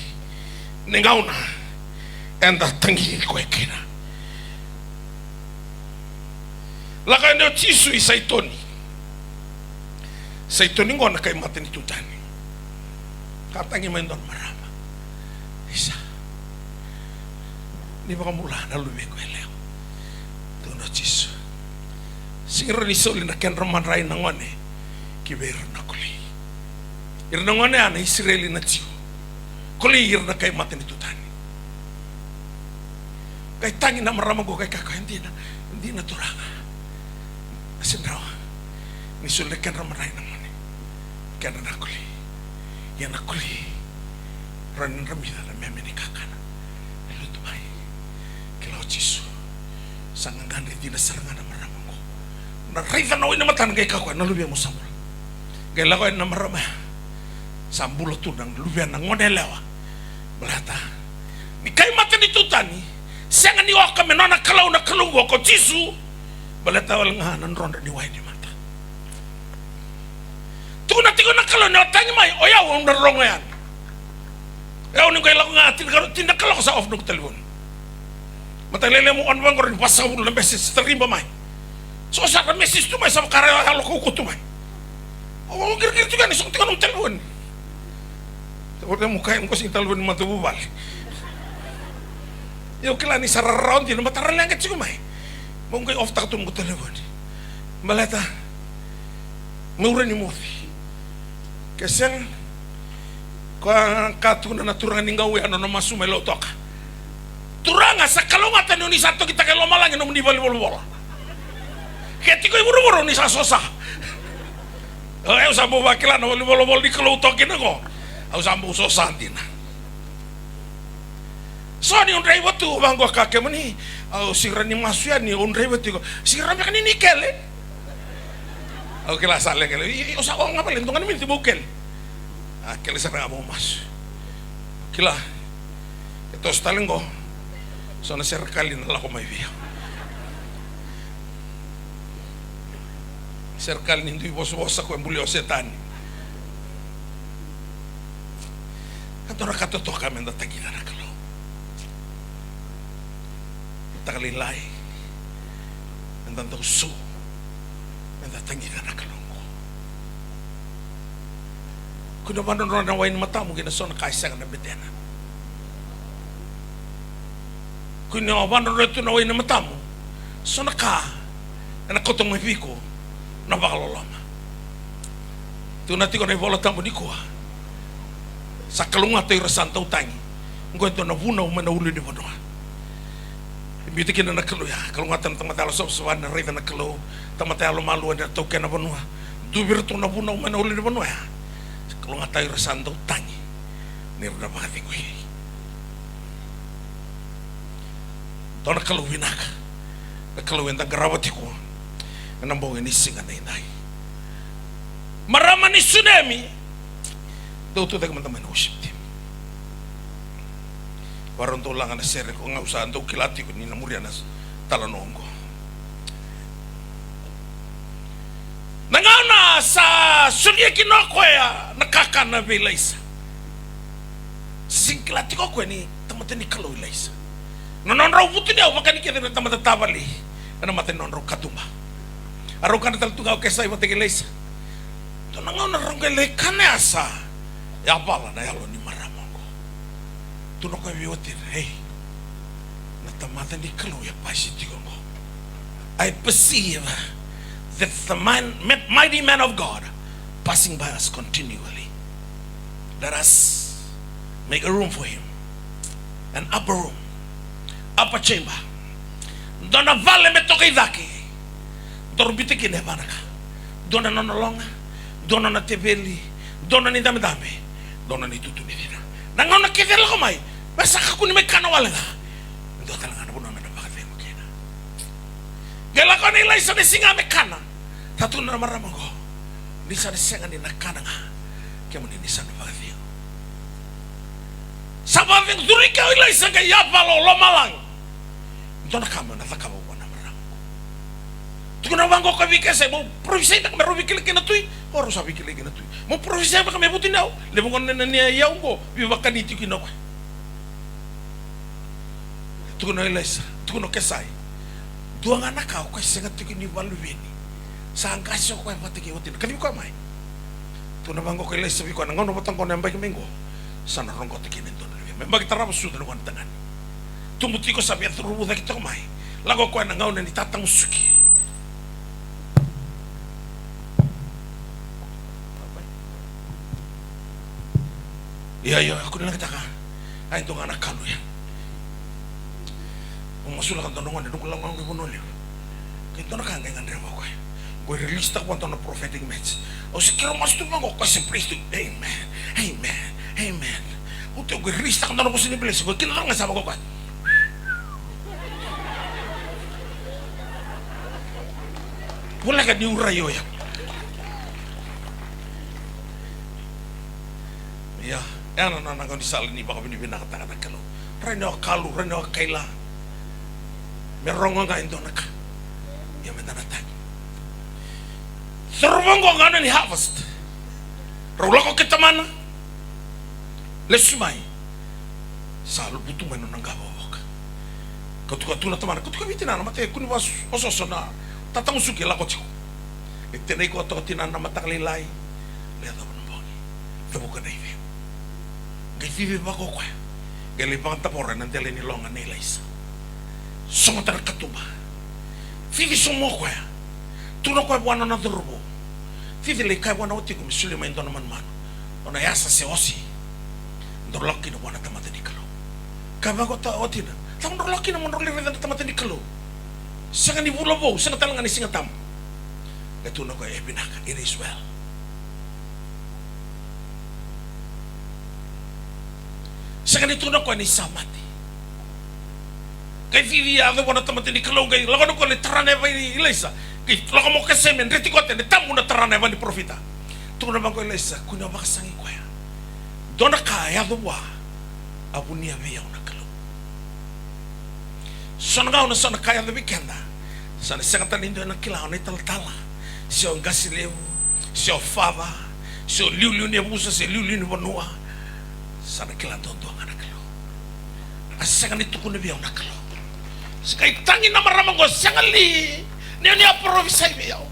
ni gauna eda tagi koya kina. Lako yani o Jisu i Saitoni. Saitoni qo na kai matanitu tani. Ka tagi mai dua na marama. Isa. Ni vakabula na luvequ yalewa. Tukuna o Jisu. Sega ni rawa ni soli na kedra madrai na gone ki vei ira na kolei. Ira na gone ya na Isireli na Jiu. Kolei ira na kai matanitu tani. Qai tagi na marama qo, qai kaya, e dina, e dina turaga. A sega ni rawa ni soli na kedra madrai na gone. Kedra na kolei. Ia na kolei. Rawa ni dramica na meme ni kakana. E lutu mai. Kila o Jisu. Sa gagadre dina sara ga na marama qo. Na raica na wai ni matana, qai kaya o koya, na luvemu sa bula. Qai lako yani na marama ya. Sa bula tu na luvena, gone yalewa. Baleta ni kai matanitu tani, sega ni oka me nona Kalou na Kalou qo ko Jisu. Baleta wale ga na drodro ni wai ni mata. Tukuna tiko na Kalou ni o tagi mai, o yau au na rogo yani. O yau ni qai lako ga, tini na kaloko, tini na kaloko sa off noqu talevoni. Mataka lailai mo on vaqori, vasagavulu na message sa riba mai. So sara na message tu mai, sa vaka ra yalo kaukaua tu mai. Au qiriqiri tiko yani, soko tiko noqu talevoni. Oti mo kaya, qo sega ni talevoni matavuvale. Io, kila ni sa rarawa dina, mataka leqa tiko mai. Mo qai off taka tu noqu talevoni. Baleta meu rawa ni moce. Ke sega, koya ka tukuna na turaga ni qau ya, nona masu mai Lautoka. Turaga, sa kalougata ni o ni sa tokitaka e lomalagi nomuni valenivolavola. Ke tiko i vuravura o ni sa sosa. O yau sa bau vakila na valenivolavola ni Kalou toka kina qo. Au sa bau sosa dina. So niu draiva tu vaqo, ka kemuni, au sega ni masu yani, au draiva tiko. Sega beka ni ni kele. Au kila sa leqa, i, i, au sa oga vale, dua ga na miniti meu kele. A kele sara ga meu masu. Kila, e toso tale qo. So na serekali na lako mai vei au. Serekali ni dui vosavosa ko e bulia o Setani. Ka dua na ka totoka meda tagica na Kalou. Mataka lailai, meda dau sou, meda tagica na Kalou qo. Kua ni o vadrodroya na wai ni matamu kei na so na ka e sega na betena. Kua ni o vadrodroya tu na wai ni matamu, so na ka ena kauta mai vei iko na vakaloloma. Tukuna tiko na iVola Tabu nikua, sa kalougata ira sa dau tagi. Oqo e dua na vunau mai na ulunivanua. E biuta kina na Kalou ya, kalougata na tamata yalo savasava ni na raica na Kalou, tamata yalomalua ni na taukena vanua. Dua vei iratou na vunau mai na ulunivanua ya. Sa kalougata ira sa dau tagi ni ra na vakacegui. Dua na Kalou vinaka, na Kalou eda qarava tiko ena bogi ni siga nidai. Marama ni Sunemi, dou tucake mada mai na worship team. Varau dou laga na sere, ko ga au sa dau kila tiko ni na muria na talanoa oqo. Na gauna sa solia kina o koya na kakana vei Ilaisa, sa sega ni kila tiko o koya ni tamata ni Kalou o Ilaisa. Na nodrau vutuniyau vaka ni kece na tamata tavali ena mata ni nodrau katuba. A rau kana tale tu ga o Kesa vata kei Ilaisa. Dua na gauna rau qai lai kana, e sa yavala na yalo ni marama oqo. Tukuna o koya vei watina, ei, na tamata ni Kalou e pasi tiko oqo. I perceive that the man, mighty man of God passing by us continually. Let us make a room for him. An upper room, upper chamber. Dua na vale me toka i cake. Toro biuta kina e va na ka. Dua na nona loga, dua na nona teveli, dua na nona idabedabe, dua na nona itutu ni cina. Na gauna kece e lako mai, me sa kakua ni mai kana wale ga. Dua tale ga na vanua me na vakacegu kina. Qai lako na Ilaisa na siga me kana. Sa tukuna na marama oqo, ni sa na sega ni na kana ga, kemuni ni sa na vakacegu. Sa vakacegu, curu i ke o Ilaisa qai yavalo o lomalagi. Dua na ka me na cakava vua na marama oqo. Tukuna vaqo o koya vei Kesai, mo parofisai beka me rau veikilai kei na tui. O rau sa veikilai kei na tui. Mo parofisai beka me vutuniyau. Levu gona na nania iyau oqo, veivakani tiko kina o koya. Tukuna o Ilaisa, tukuna o Kesai. Dua ga na ka, o koya sega tiko ni vakaluveni. Sa qase o koya vata kei watina. Kacivi koya mai. Tukuna vaqo o Ilaisa vei koya, na gauna vata oqo na yabaki mai oqo, sa na roqota kina e dua na luvena. Me yabaki tarava, sucu na gone tagane. Tubu tiko, sa via curu vucaki toka mai. Lako o koya na gauna ni tatamusuki. Ia, ia, au kua ni leqataka. A, e dua ga na kalu ya. Au masulaka dua na gone, noqu lako ga qo i Vanua Levu. Ke dua na ka qai gadreva o koya. Qo e release taka vua dua na prophetic message. Au se keirau masu tu vaqo, o koya se praise tu. Amen. Amen. Amen. Au tu qo e release taka dua na vosa ni blessing. Qo kina tale ga sa vaqo o koya. Voleka ni urai o ya. Ia, ya na nona gaunisala ni vakavinavinakataka na Kalou. Rai ni o kalu, rai ni o kaila. Me rogo ga e dua na ka. Ia me da na tagi. Cauravou oqo gauna ni harvest. Rau lako kei tamana. Lesu mai. Sa luvutu mai nona qavokavoka. Kauta koya tu na tamana, kauta koya vei tinana, mate kua ni vasu, osooso na tatamusuki e lako tiko. E tenai koya toka tinana na mataka lailai. Le yacova na bogi. Cavuka na icegu. Qai cici vaka o koya. Qai lai vakadavora ena dela ni loga nei Ilaisa. Sogota na katuba. Cici sobu o koya. Tukuna o koya vua na nona cauravou. Cici lai kaya vua na watiqu me solia mai e dua na manumanu. Nona yasa se osi. Drau lako kina vua na tamata ni Kalou. Kaya vaka o watina. Cava drau lako kina mo drau lai raica na tamata ni Kalou? Sega ni vula vou, sega tale ga ni Siga Tabu. Qai tukuna o koya, e vinaka, it is well. Sega ni tukuna o koya ni sa mate. Qai cici yaco vua na tamata ni Kalou, qai lako na koya lai tara na yava i Ilaisa. Qai lako mai o Kesai me dreti koya tale, tabu na tara na yava ni parofita. Tukuna vaqo o Ilaisa, kua ni o vakasaqai koya. Dua na ka e yaco vua, a vunia vei au na Kalou. So na gauna, so na ka e yaco vei keda. Sa na sega tale ni dua ena kila, o na italatala, se o qase levu, se o father, se o liuliu ni yavusa, se liuliu ni vanua. Sa na kila duadua ga na Kalou. A sega ni tukuna vei au na Kalou. Sa qai tagi na marama oqo, sega li ni o ni a parofisai vei au?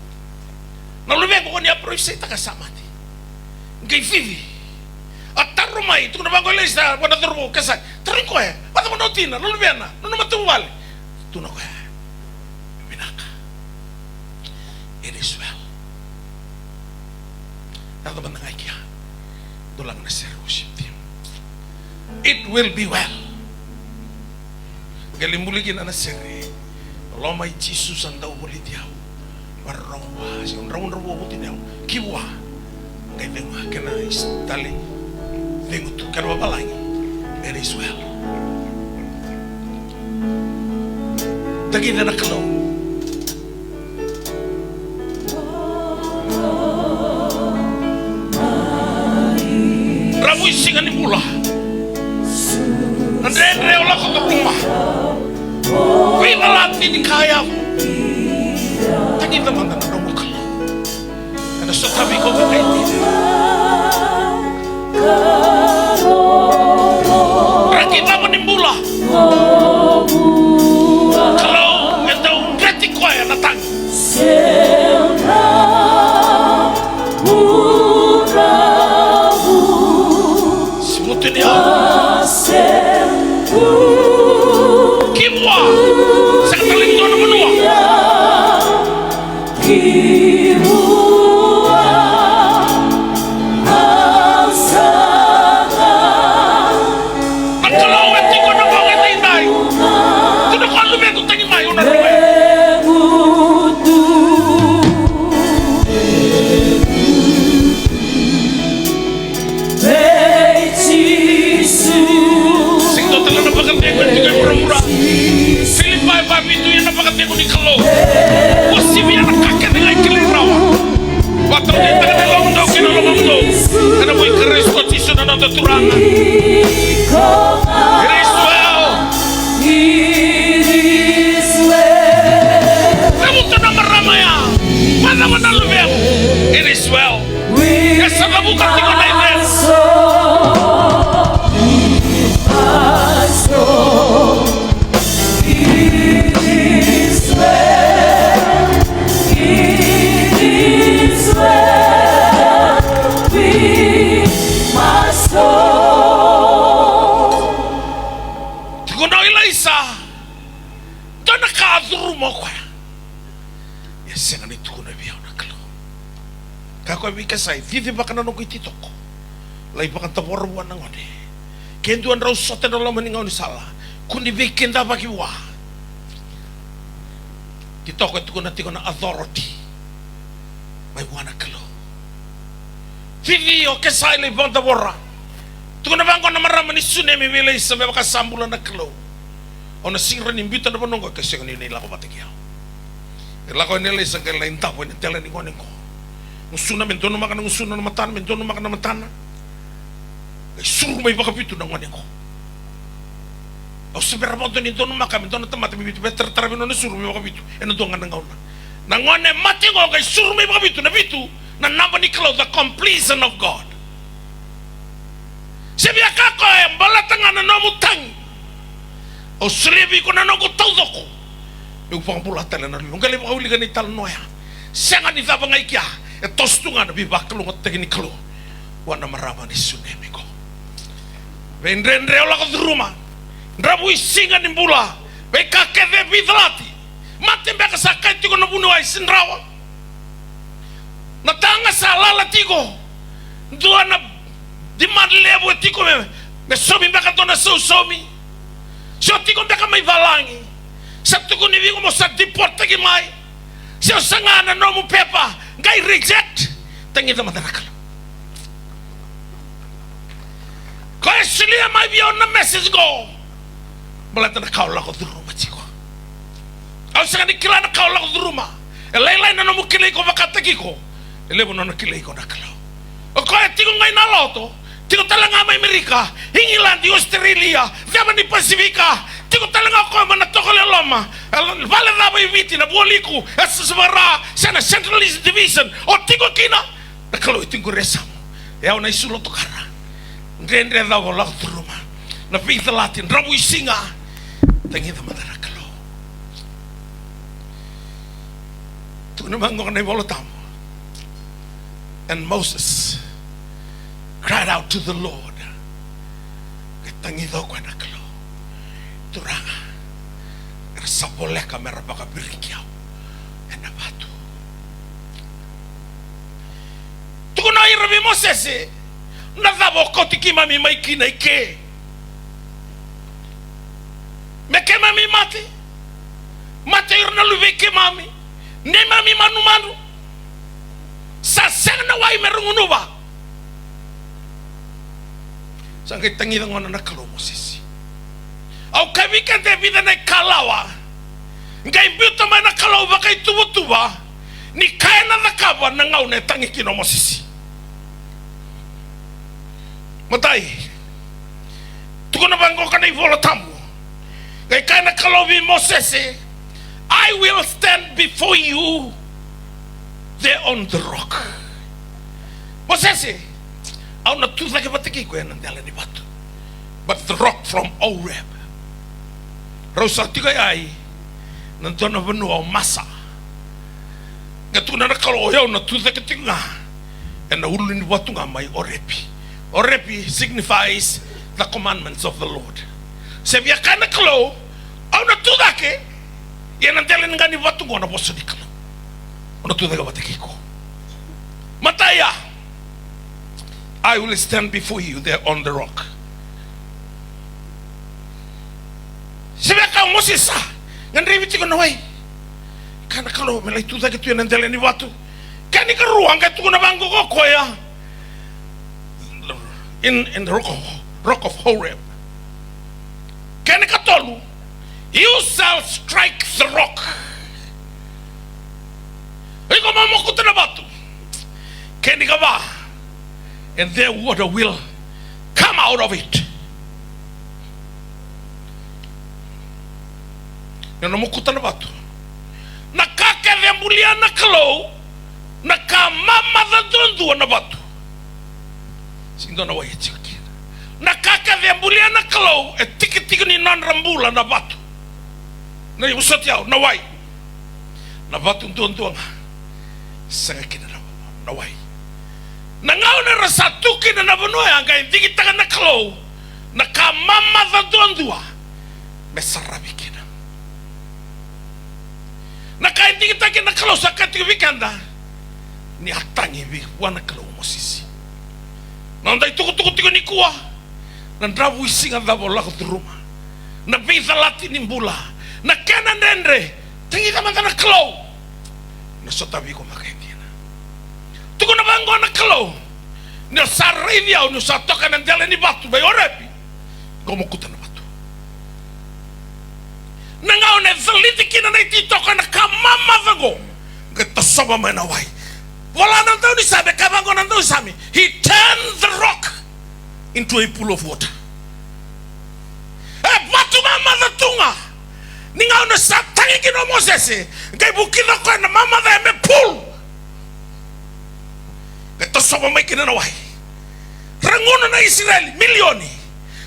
Na luvequ o ni a parofisaitaka sa mate. Qai cici. A taro mai, tukuna vaqo o Ilaisa vua na cauravou, Kesai. Tarogi koya, vakacava na watina, na luvena, na nona matavuvale? Tukuna o koya, vinaka. It is well. Yaco mada ga i kea. Dou laga na sere, worship team. It will be well. Qai lai buli kina na sere. Loloma i Jisu sa dau voliti au. Vakarorogo vua, se dravudravua vutuniyau. Ki vua. Qai cegu, kena is tale. Cegu tu, kena vavalagi. It is well. Tagica na Kalou. Ravu i siga ni bula. Na dredre o lako curuma. Veivalati ni ka yavu. Tagica mada na nomu Kalou. Ena sotavi iko vakaidina. Raki vava ni bula. Kalou e dau dreti koya na tagi. Simutu ni au. Ki vua. Sega tale ni dua na vanua. Turaga. It is well. It is well. Cavuta na marama ya. Macala na luvemu. It is well. E sa cavuta tiko na icegu. It is well, it is well with my soul. Tukuna o Ilaisa, dua na ka a curuma o koya. Ia sega ni tukuna vei au na Kalou. Kaya o koya vei Kesai, cicivaka na noqu ititoko. Lai vakadavora vua na gone. Ke dua drau sota ena loma ni gaunisala, kua ni veikidavaki vua. Ititoko e tukuna tiko na authority mai vua na Kalou. Cici o Kesai lai vakadavora. Tukuna vaqo na marama ni Sunemi vei Ilaisa, me vaka sa bula na Kalou, au na sega ni biuta na vanua oqo ke sega ni o ni lako vata kei au. E lako yani o Ilaisa qai lai davo ena dela ni gone oqo. Gusuna me donumaka na gusuna, na matana me donumaka na matana. Qai suru mai vakavitu na gone oqo. Au se bera vakadua ni donumaka me dua na tamata mai Viti, me taratara vei nona suru mai vakavitu ena dua ga na gauna. Na gone mate oqo qai suru mai vakavitu, na vitu na naba ni Kalou, the completion of God. Se via kaya o koya, e baleta ga na nomu tagi, au solia vei iko na noqu taucoko meu vakabula tale na luvemu. Qai lai vakawilika na italanoa ya. Sega ni cava ga i kea, e toso tu ga na veivakalougatataki ni Kalou vua na marama ni Sunemi qo. Veidredre o lako curuma, dravuisiga ni bula, veika kece e veicalati. Mate beka sa kaya tiko na vuniwai, se drawa. Na taga sa lala tiko. Dua na demand levu e tiko me, me saumi beka dua na sausaumi. Se o tiko beka mai valagi. Sa tukuni vei iko mo sa deporttaki mai. Se o saga na nomu pepa, qai reject. Tagica mada na Kalou. Koya e solia mai vei au na message qo. Baleta na ka o lako curuma tiko. Au sega ni kila na ka o lako curuma. E lailai na nomu kilai iko vakataki iko. E levu na nona kilai iko na Kalou. O koya e tiko qai na loto. Tiko tale ga mai Amerika, Igiladi, Australia, ceva ni Pasifika. Tiko tale ga o koya mai na toko loloma. E vale cava i Viti, na Vualiku, e Sasavara, se na Central East Division. O tiko kina. Na Kalou e tiko qori e yasamu. E au na isulu, tokara. Dredre cava o lako curuma. Na veicalati, dravuisiga. Tagica mada na Kalou. Tukuna vaqo na iVola Tabu. And Moses cried out to the Lord. Qai tagica o koya na Kalou. Turaga, era sa voleka me ra vakaviriki au ena vatu. Tukuna o ira vei Mosese, na cava o kauti keimami mai kina i ke? Me keimami mate? Mate o ira na luvei keimami? Neimami manumanu? Sa sega na wai me ra gunuva. Sa qai tagica gona na Kalou o Mosese. Au kaya vei keda e vica na ikalawa. Qai biuta mai na Kalou vakaituvatuva ni ka ena cakava na gauna e tagi kina o Mosese. Matai, tukuna vaqoka na iVola Tabu. Qai kaya na Kalou vei Mosese, "I will stand before you there on the rock." Mosese, au na tu cake vata kei iko ena dela ni vatu. But the rock from Horeb. Rau sa tiko i ai na dua na vanua o Masa. Qai tukuna na Kalou, o yau na tu cake tiko ga ena ulu ni vatu ga mai Orepi. Orepi signifies the commandments of the Lord. Se via kaya na Kalou, au na tu cake, ia na dela ni ga ni vatu qo na vosa ni Kalou. Au na tu cake vata kei iko. Mataia, "I will stand before you there on the rock." Se via kaya o Mosese, gadrevi tiko na wai. Kaya na Kalou me lai tu cake tu ena dela ni vatu. Kena ikarua, qai tukuna vaqo o koya, in, in the rock of, rock of Horeb. Kena ikatolu, "You shall strike the rock." Iko mo mokuta na vatu. Kena ikava, "And the water will, will come out of it. Ni o na mokuta na vatu. Na ka kece e bulia na Kalou, na ka mamaca duadua na vatu. Sega ni dua na wai e tiko kina. Na ka kece e bulia na Kalou, e tikitiki ni nodra bula na vatu. Na, vosoti au, na wai. Na vatu duadua ga. Sega kina na, na wai. Na gauna era sa tu kina na vanua ya, qai digitaka na Kalou na ka mamaca duadua me saravi kina. Na ka e digitaki na Kalou sa kaya tiko vei keda, ni a tagi vei, vua na Kalou o Mosese. Na noda itukutuku tiko nikua, na dravuisiga cava o lako curuma, na veicalati ni bula, na kena dredre, tagica mada na Kalou. Na sotavi iko vakaidina. Tukuna vaqo na Kalou, ni o sa raici au, ni o sa toka ena dela ni vatu mai Orepi, qo mokuta na vatu. Na gauna e caliti kina na ititoko ena ka mamaca qo, qai tosova mai na wai. Vola na daunisame, kaya vaqo na daunisame, he turned the rock into a pool of water. E vatu mamaca tu ga. Ni gauna sa tagi kina o Mosese, qai vukica o koya na mamaca ya me pool. Qai tosova mai kina na wai. Ra gunu na Isireli, milioni.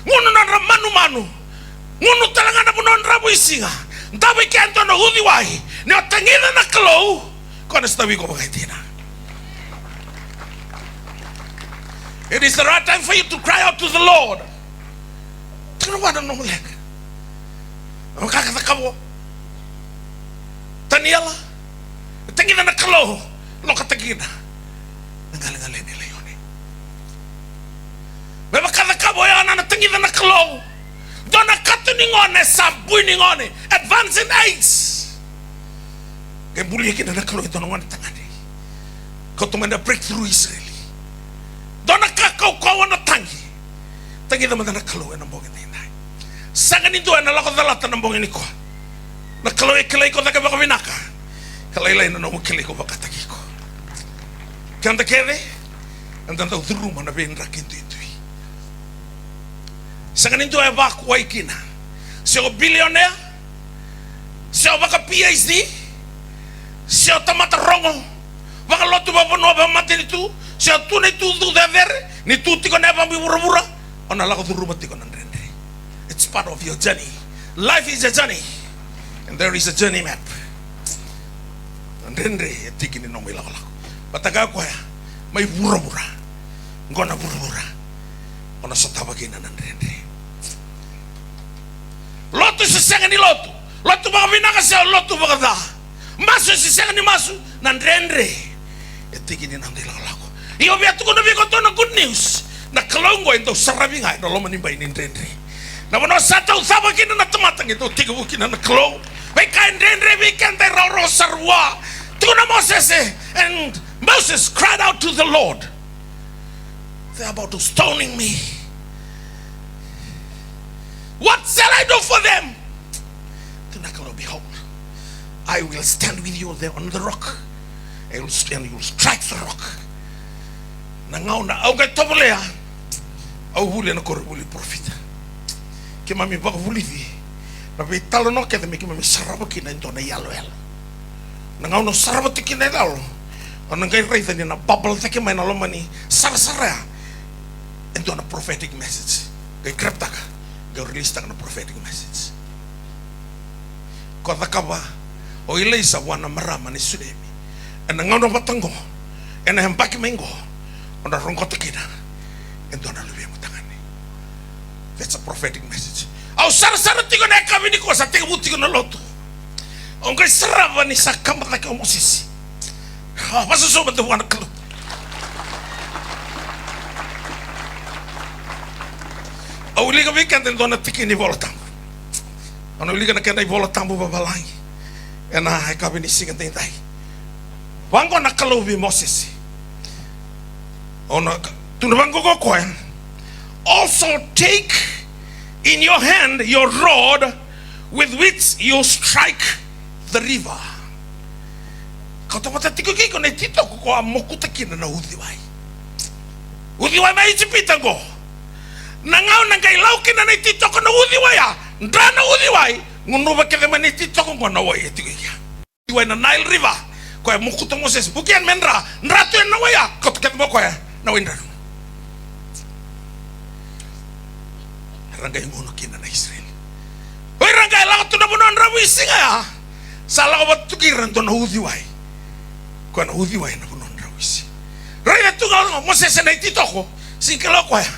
Gunu na nodra manumanu. Gunu tale ga na vanua dravuisiga. Davo i kea e dua na uciwai. Ni o tagica na Kalou, ko na sotavi iko vakaidina. It is the right time for you to cry out to the Lord. Tiko na vua na nomu leqa. Na ka ka cakava o Taniela, e tagica na Kalou, lokataki kina na galegale ni laione. Me vaka cakava o Joana, na tagica na Kalou. Dua na kato ni gone sa bui ni gone, advance in age. Qai bulia kina na Kalou e dua na gone tagane. Kauta mai na breakthrough Isireli. Dua na ka kaukauwa na tagi. Tagica mada na Kalou ena bogi daidai. Sega ni dua ena lako calata na bogi nikua. Na Kalou e kilai iko cake vakavinaka. Ka lailai na nomu kilai iko vakataki iko. Keda kece eda dau curuma na veidraki duidui. Sega ni dua e vakuwai kina. Se o bilionea, se o vaka P H D, se o tamata rogo, vakalotu, vakavanua, vakamatanitu, se o tu na itutu cecere, ni tu tiko na yavamu i vuravura, o na lako curuma tiko na dredre. It's part of your journey. Life is a journey. And there is a journey map. Na dredre e tiki ni nomu ilakolako. Vata kaya o koya, mai vuravura. Qo na vuravura o na sotava kina na dredre. Lotu se sega ni lotu, lotu vakavinaka se lotu vakaca, masu se sega ni masu, na dredre e tiki ni noda ilakolako. Ia au via tukuna vei iko dua na good news. Na Kalou oqo e dau saravi ga ena loma ni bai ni dredre. Na vanua sa taucava kina na tamata, qai dau tekivu kina na Kalou. Veika e dredre vei keda e rawarawa sara vua. Tukuna o Mosese, and Moses cried out to the Lord. They're about to stoning me. What shall I do for them? Tukuna na Kalou, behold, I will stand with you there on the rock. I will st-, and you will strike the rock. Na gauna au qai tovolea, au vuli ena koronivuli parofita. Keimami vakavulici na veitalanoa kece me keimami sarava kina e dua na iyaloyalo. Na gauna o sarava tiko kina na iyaloyalo, o na qai raica ni na bubble cake mai na loma ni sarasara ya e dua na prophetic message. Qai grab-taka, qai release-taka na prophetic message. Ko cakava o Ilaisa vua na marama ni Sunemi. Ena gauna vata qo, ena yabaki mai qo, o na roqota kina e dua na luvemu tagane. That's a prophetic message. Au sarasara tiko na yakavi nikua, sa tekivu tiko na lotu. Au qai sarava ni sa kaba cake o Mosese. A, vakasoso mada vua na Kalou. Au wilika vei keda e dua na tikina ni Vola Tabu. Au na wilika na kena iVola Tabu vavalagi ena yakavi ni siga daidai. Vaqo na Kalou vei Mosese. Au na, tukuna vaqo o koya. Also take in your hand your rod with which you strike the river. Kauta vata tiko kei iko na ititoko ko a mokuta kina na uciwai. Uciwai mai Ijipita qo. Na gauna qai lau kina na ititoko na uciwai ya, dra na uciwai, gunuva kece mai na ititoko qo na wai e tiko i kea. Uciwai na Nile River, koya e mokuta o Mosese, vukea me dra, dra tu yani na wai ya, kauta kece mai o koya na wai dra. Era qai gunu kina na Isireli. O ira qai lako tu na vanua dravuisiga ya, sa lako vata tu kei ira e dua na uciwai. Koya na uciwai na vanua dravuisiga. Raica tu ga o Mosese na ititoko, sega ni kila o koya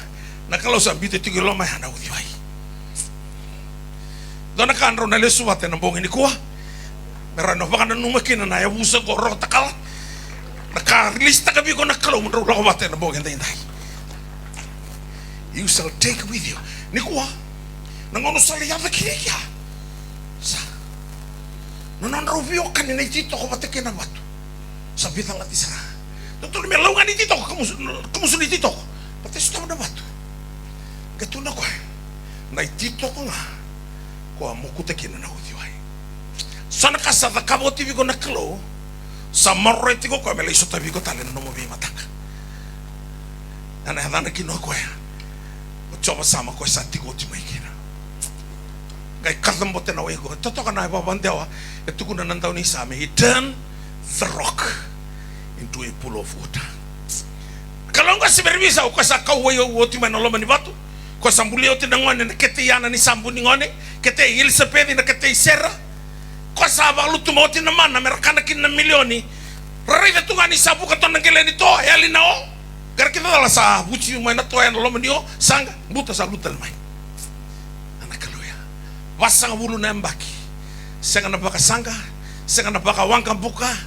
na Kalou sa biuta tiko i loma ya na uciwai. Dua na ka drau na lesu vata ena bogi nikua, me rawa ni vakananuma kina na yavusa qo, roko takala. Na ka a rilisitaka vei iko na Kalou mo drau lako vata ena bogi edaidai. You shall take with you. Nikua, na gauna sa lai yaco kina i kea, sa, na nodrau veiwekani na ititoko vata kei na vatu. Sa veicalati sara. Dodonu me lau ga ni ititoko, kamusu, kamusu ni ititoko. Baleta e sotava na vatu. Qai tukuna o koya, na ititoko ga koya mokuta kina na uciwai. So na ka sa cakava oti vei iko na Kalou, sa maroroya tiko o koya me lai sotavi iko tale ena nomu veimataka. Ena yacana kina o koya o Jiova Sama, koya sa tiko oti mai kina. Qai kacabote na wai qo. Totoka na ivakadewa e tukuna na daunisame, he turned the rock into a pool of water. Kalou qo se vei ira veisau, o koya sa kau wai oti mai na loma ni vatu. O koya sa bulia oti na gone ena kete i Ana ni sa bu ni gone, kete i Ilisapeci, na kete i Sera. O koya sa vakalutuma oti na mana me ra kana kina na milioni. Ra raica tu ga ni sa vuka tu na qele ni to, e yali na o. Qai ra kidacala, sa vuci mai na to ena loma ni o, saqa, buta, sa lutu tale mai. Na Kalou ya. Vasagavulu na yabaki. Sega na vakasaqa, sega na vakawaqabuka.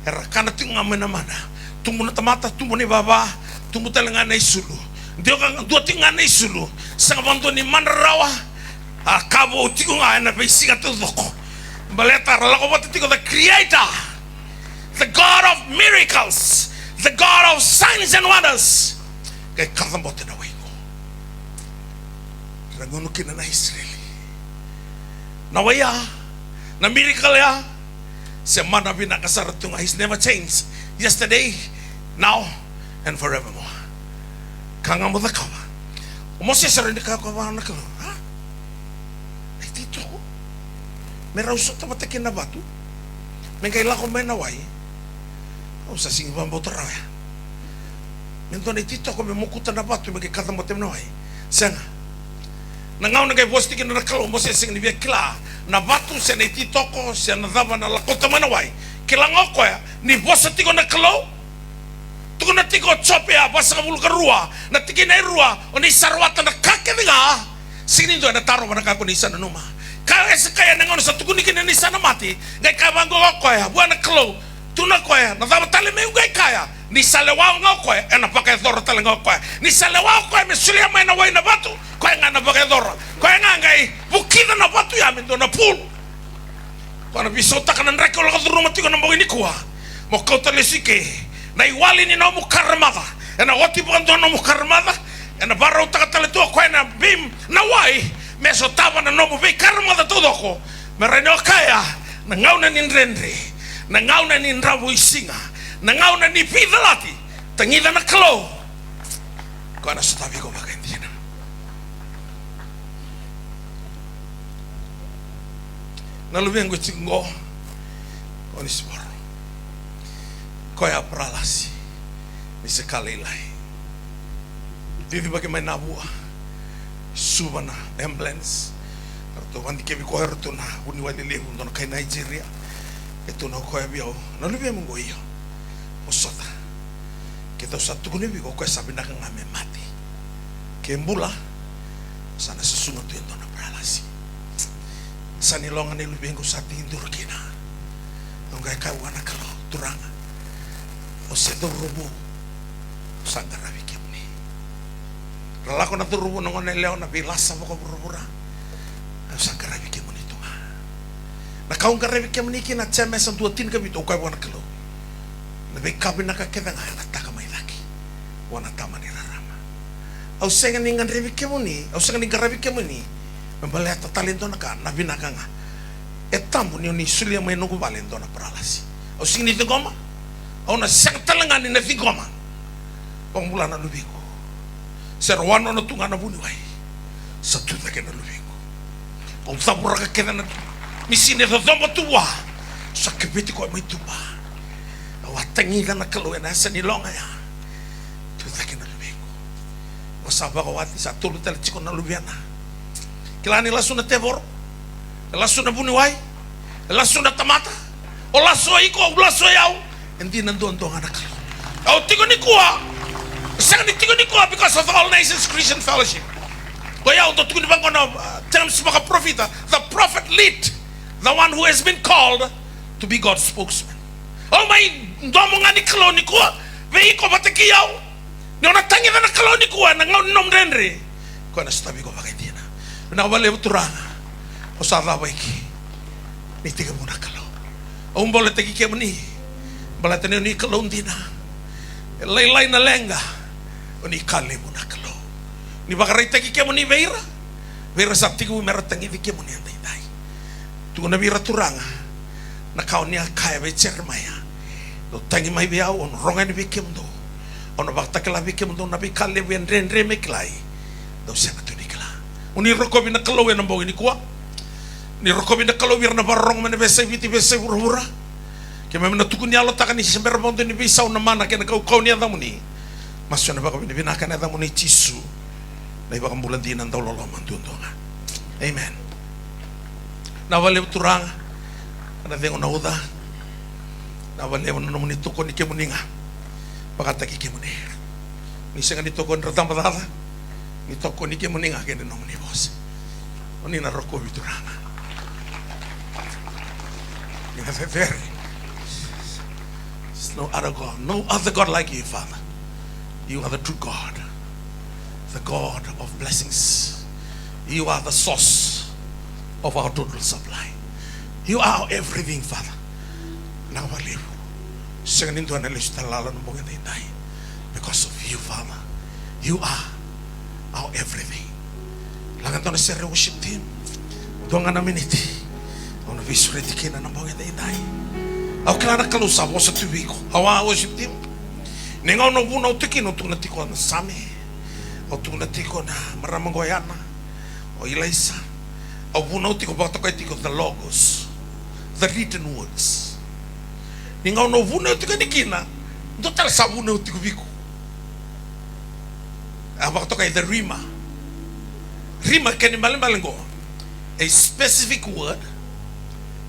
Era kana tiko ga mai na mana. Tubu na tamata, tubu na ivava, tubu tale ga na isulu. Dua ka, dua tiko ga na isulu. Sega vakadua ni madra rawa. A ka vou tiko ga ena veisiga taucoko. Baleta ra lako vata tiko the Creator, the God of miracles, the God of signs and wonders. Qai kacabote na wai qo. Ra gunu kina na Isireli. Na wai ya, na miracle ya, se mana vinaka sara tu ga. He's never changed. Yesterday, now, and forevermore. Ka ga mo cakava. O Mosese e rawa ni kaya o koya vua na Kalou, a? Na ititoko me rau sota vata kei na vatu me qai lako mai na wai. Au sa sega ni vakabauta rawa ya. Me dua na ititoko me mokuta na vatu me qai kacabote mai na wai. Sega. Na gauna qai vosa tiko kina na Kalou, Mosese sega ni via kila na vatu se na ititoko se na cava na lakota mai na wai. Kila ga o koya ni vosa tiko na Kalou. Tukuna tiko o Jope ya vasagavulu ka rua, na tikina e rua, o ni sa rawata na ka kece ga. Sega ni dua ena tarova na ka ko ni sa nanuma. Kaya o Esekaia na gauna sa tukuni kina ni sa na mate, qai kaya vaqo o koya vua na Kalou, tukuna o koya, na cava tale meu qai kaya? Ni sa lewa ga o koya, ena vakayacora tale ga o koya. Ni sa lewa o koya me solia mai na wai na vatu, koya ga ena vakayacora. Koya ga qai vukica na vatu ya me dua na pulu. Ko na veisautaka na draki o lako curuma tiko na bogi nikua. Mo kauta lesu i ke na iwali ni nomu karamaca. Ena oti vakadua nomu karamaca, ena vakarautaka tale tu o koya na vei, na wai me sotava na nomu veikaramaca taucoko. Me rawa ni o kaya, na gauna ni dredre, na gauna ni dravuisiga, na gauna ni veicalati, tagica na Kalou. Koya na sotavi iko vakaidina. Na luvequ e tiko qo, o Onesiforo. Koya a paralasi ni se ka lailai. Cicivaki mai na vua. Suva na ambulance. Ratou vadikevi koya ratou na vuniwai lelevu, dua na kai Nigeria. E tukuna o koya vei au, na luvequ qo, io, mo sota. Keitou sa tukuna vei iko, o koya sa vinaka ga me mate. Ke bula, sa na susuga tu e dua na paralasi. Sa ni loga na iluvequ sa tei duru kina. Au qai kaya vua na Kalou, Turaga, o se cauravou, au sa qaravi kemuni. Ra lako na cauravou, na gone yalewa, na veilasa vakavuravura. Au sa qaravi kemuni tu ga. Na ka au qaravi kemuni kina, Jemesa dua, tinikavitu, au kaya vua na Kalou, na veika vinaka kece ga ena taka mai cake vua na tama ni rarama. Au sega ni gadrevi kemuni, au sega ni qaravi kemuni me baleta tale e dua na ka, na vinaka ga. E tabu ni o ni solia mai noqu vale e dua na paralasi. Au sega ni ciqoma. Au na sega tale ga ni na ciqoma. Vakabula na luvequ. Se ra wanona tu ga na vuniwai. Sa tu cake na luvequ. Au cavuraka kece na misini e cocoba tu vua. Sa keveti koya mai tuba. Au a tagica na Kalou ena yasa ni loga ya. Tu cake na luvequ. Au sa vakawati, sa tolu tale tiko na luvena. Kila ni lasu na tevoro. E lasu na vuniwai. E lasu na tamata. O lasu o iko, au lasu o yau. E dina duadua ga na Kalou. Au tiko nikua. Sega ni tiko nikua because of All Nations Christian Fellowship. Ko yau dau tukuni vaqo na, uh, terms vakaparofita. The prophet lead, the one who has been called to be God's spokesman. Au mai domo ga ni Kalou nikua vei iko vata kei au. Ni o na tagica na Kalou nikua ena gauna ni nomu dredre, koya na sotavi iko vakaidina. Vinaka vakalevu Turaga, o sa cava iki. Ni tekivu na Kalou. Au boletaki kemuni baleta ni o ni Kalou dina. E lailai na leqa, o ni ka levu na Kalou. Ni vakaraitaki kemuni vei ira, vei ira sa tekivu me ra tagici kemuni edaidai. Tukuna vei ira Turaga na ka o ni a kaya vei Jeremaia. Dou tagi mai vei au, au na rogo yani vei kemudou. Au na vakatakila vei kemudou na veika levu e dredre me kilai, dou sega tu ni kila. O ni rokovi na Kalou ena bogi nikua. Ni rokovi na Kalou vei ira na vakarorogo mai na veiyasai Viti, veiyasai vuravura. Keimami na tukuni yalotaka ni se bera vakadua ni veisau na mana kei na kaukauwa ni yacamuni. Masu ena vakavinavinaka ena yacamuni Jisu, na iVakabula dina dauloloma duadua ga. Amen. Vinaka vakalevu Turaga, na cegu na uca. Vinaka vakalevu na nomuni tokoni kemuni ga. Vakataki kemuni. Ni sega ni tokoni ra tabacakacaka, ni tokoni kemuni ga kei na nomuni vosa. O ni na rokovi Turaga. Ni na cecere. There's no other God, no other God like you, Father. You are the true God, the God of blessings. You are the source of our total supply. You are our everything, Father. Vinaka vakalevu. Sega ni dua na lesu tale lala na bogi edaidai. Because of you, Father. You are our everything. Laga dua na sere worship team. Dua ga na miniti. Au na veisureti kina na bogi edaidai. Au kila na Kalou sa vosa tu vei iko. Au a worship team. Ni gauna au vunau tu kina, au tukuna tiko na Same. Au tukuna tiko na marama qo Yana. O Ilaisa. Au vunau tiko, vakatokai tiko the logos, the written words. Ni gauna au vunau tiko yani kina, dua tale sa vunau tiko vei iko. A vakatokai the rhema. Rhema kena ibalebale qo, a specific word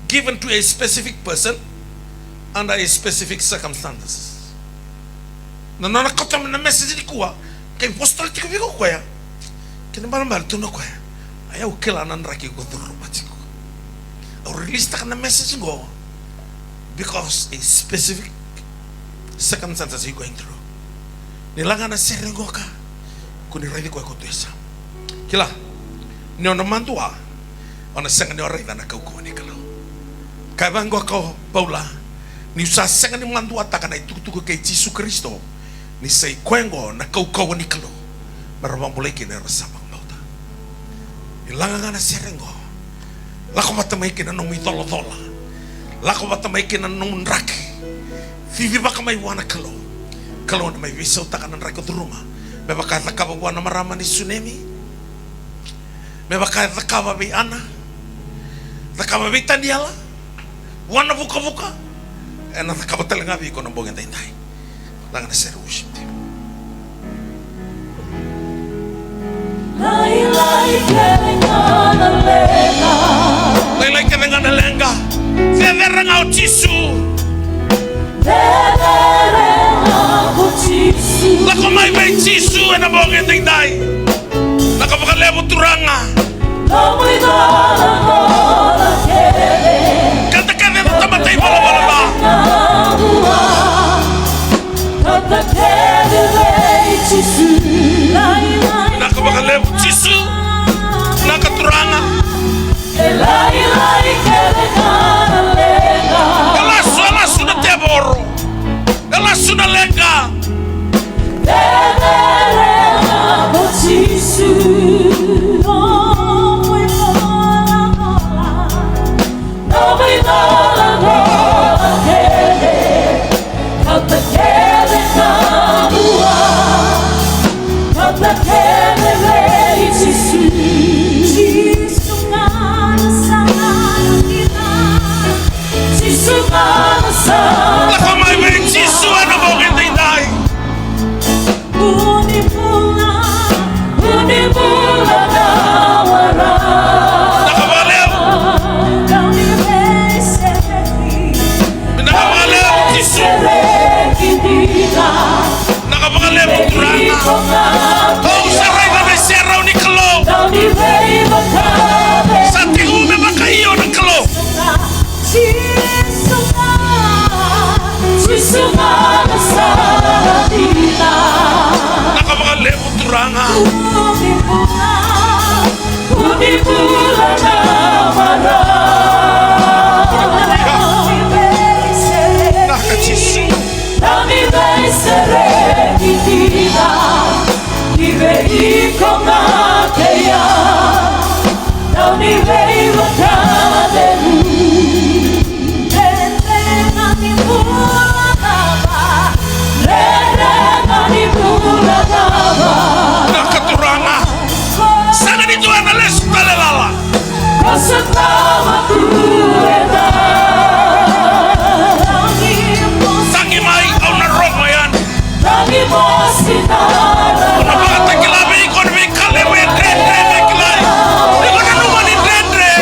given to a specific person under a specific circumstances. Na nona kauta mai na message nikua, qai vosa tale tiko vei iko o koya. Kena ibalebale tukuna o koya, o yau kila na draki o curuma tiko. Au release taka na message qo because a specific circumstances you going through. Ni laga na sere qo ka, ko ni raici koya ko tu e yasamu. Kila, ni o na madua, o na sega ni o raica na kaukauwa ni Kalou. Kaya vaqo o Paula, niu sa sega ni maduataka na itukutuku kei Jisu Karisito, ni sa i koya oqo na kaukauwa ni Kalou, me ra vakabulai kina era sa vakabauta. Ni laga ga na sere oqo, lako vata mai kina na nomu icolacola, lako vata mai kina na nomu draki. Cicivaka mai vua na Kalou. Kalou ena mai veisautaka na draki o curuma, me vaka e cakava vua na marama ni Sunemi, me vaka e cakava vei Ana, cakava vei Taniela, vua na vukavuka, ena cakava tale ga vei iko na bogi edaidai. Laga na sere worship team. Lailai kece ga na leqa. Lailai kece ga na leqa. Cecere ga o Jisu. Cecere ga o Jisu. Lako mai vei Jisu ena bogi edaidai. Vinaka vakalevu Turaga. Nomu icolacola kece. Keda kece na tamata ivalavala ca. Keda kece vei Jisu. Vinaka vakalevu Jisu. Vinaka Turaga. E lailai kece ga na leqa. E lasu, e lasu na tevoro. E lasu na leqa. Cecere ga o Jisu. Nomu icolacola, nomu icolacola kece. Kauta kece na vua. Kauta kece Au sa raica na iserau ni Kalou. Sa tekivu me vakaio na Kalou. Vinaka vakalevu Turaga. Vinaka Jisu. Vinaka Turaga. Sega ni dua na lesu tale lala. Tagi mai, au na rogo yani. Au na vakatakila vei iko na veika levu e dredre me kilai. Ni ko nanuma ni dredre,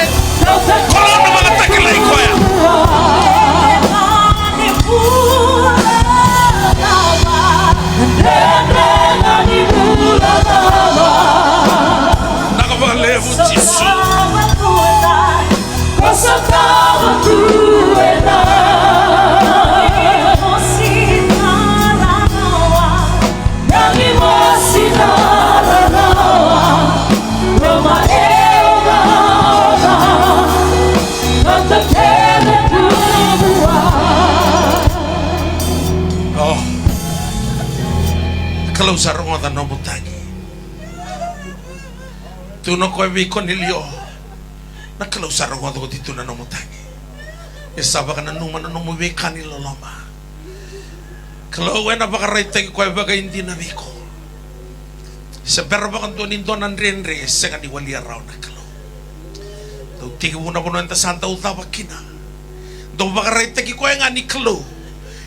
Kalou na vakatakilai koya. Vinaka vakalevu Jisu. O, Kalou sa rogoca nomu tagi. Tukuna o koya vei Konilio, na Kalou sa rogoca oti tu na nomu tagi. E sa vakananuma na nomu veika ni loloma. Kalou ena vakaraitaki koya vakaidina vei iko. Se bera vakadua ni dua na dredre e sega ni walia rawa na Kalou. Dau tekivu na vanua eda sa dau cava kina. Dau vakaraitaki koya ga ni Kalou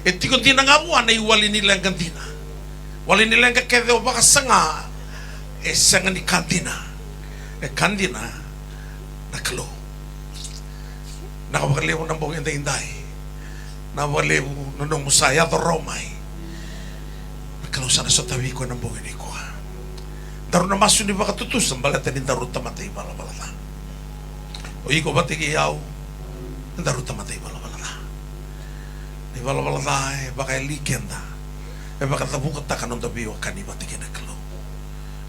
e tiko dina ga vua na iwali ni leqa dina. Wali ni leqa kece o vakasaga e sega ni ka dina. E ka dina na Kalou. Vinaka vakalevu na bogi edaidai. Vinaka vakalevu na nomu sa yaco rawa mai. Na Kalou sa na sotavi iko ena bogi nikua. Daru na masu ni vakatutusa baleta ni daru tamata ivalavala ca. O iko vata kei au, daru tamata ivalavala ca. Na ivalavala ca e vakayali keda, e vakacavukataka na noda veiwekani vata kei na Kalou.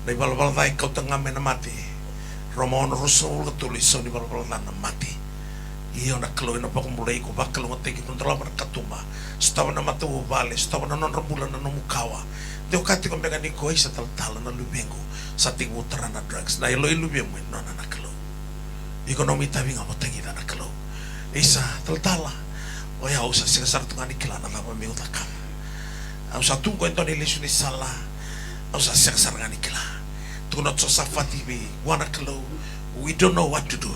Na ivalavala ca e kauta ga mai na mate. Roma ono ruasagavulu ka tolu, e sau ni valavala ca na mate. Ia na Kalou ena vakabulai iko, vakalougatataki iko, dolava na katuba, sotava na matavuvale, sotava na nodra bula na nomu kawa. De o kaya tiko beka ni ko isa talatala na luvequ sa tekivu tara na drugs, na yalo i luvemu e nona na Kalou. Iko nomu itavi ga mo tagica na Kalou. Isa talatala, o yau sa sega sara tu ga ni kila na cava meu cakava. Au sa tu qo e dua na ilesu ni sala. Au sa sega sara ga ni kila. Tukuna o Josafati vei vua na Kalou, we don't know what to do.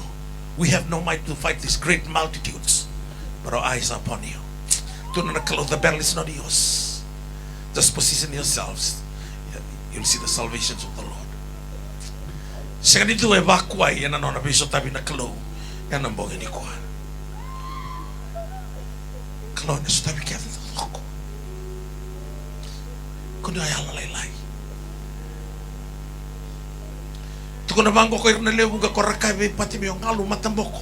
We have no might to fight these great multitudes, but our eyes are upon you. Tukuna na Kalou, the battle is not yours. Just position yourselves. You'll see the salvations of the Lord. Sega ni dua e vakuai ena nona veisotavi na Kalou ena bogi nikua. Kalou ena sotavi keda taucoko. Kua ni o yalolailai. Tukuna vaqo ko ira na lewe vuqa, ko ra kaya vei Patimeo, galu, mataboko.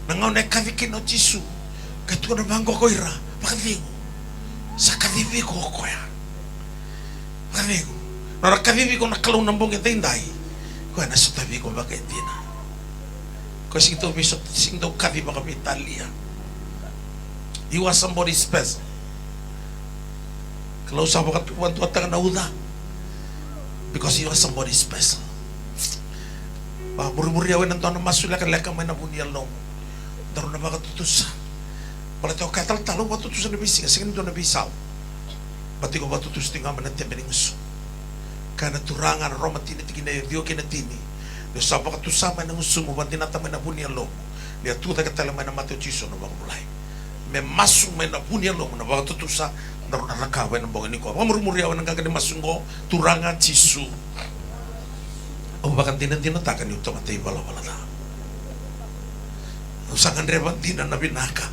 Na gauna e kaci kina o Jisu, ka tukuna vaqo ko ira, vakacegu. Sa kacivi iko o koya. Vakacegu. Nona kacivi iko na Kalou na bogi edaidai, koya na sotavi iko vakaidina. Koya sega ni dau veisot-, sega ni dau kaci vakaveitalia. You are somebody special. Kalou sa vakatu vakaduataka na uca. Because you are somebody special. Vakamuri au ena dua na masu lekaleka mai na vu ni yalomu. Daru na vakatutusa. Baleta o kaya talatala, au vakatutusa na veisiga, sega ni dua na veisau. Baleta iko vakatutusa tiko ga mai na tebe ni gusu. Kaya na Turaga na Roma tini, tikina e ciwa kei na tini. Ni o sa vakatusa mai na gusumu, vakadinata mai na vu ni yalomu, ni a tucake tale mai na mate o Jisu na vakabulai. Me masu mai na vu ni yalomu na vakatutusa daru na cakava ena bogi nikua. Vakamurimuri au ena qaqa ni masu oqo, Turaga Jisu. Au vakadinadinataka niu tamata ivalavala ca. Au sa gadreva dina na vinaka.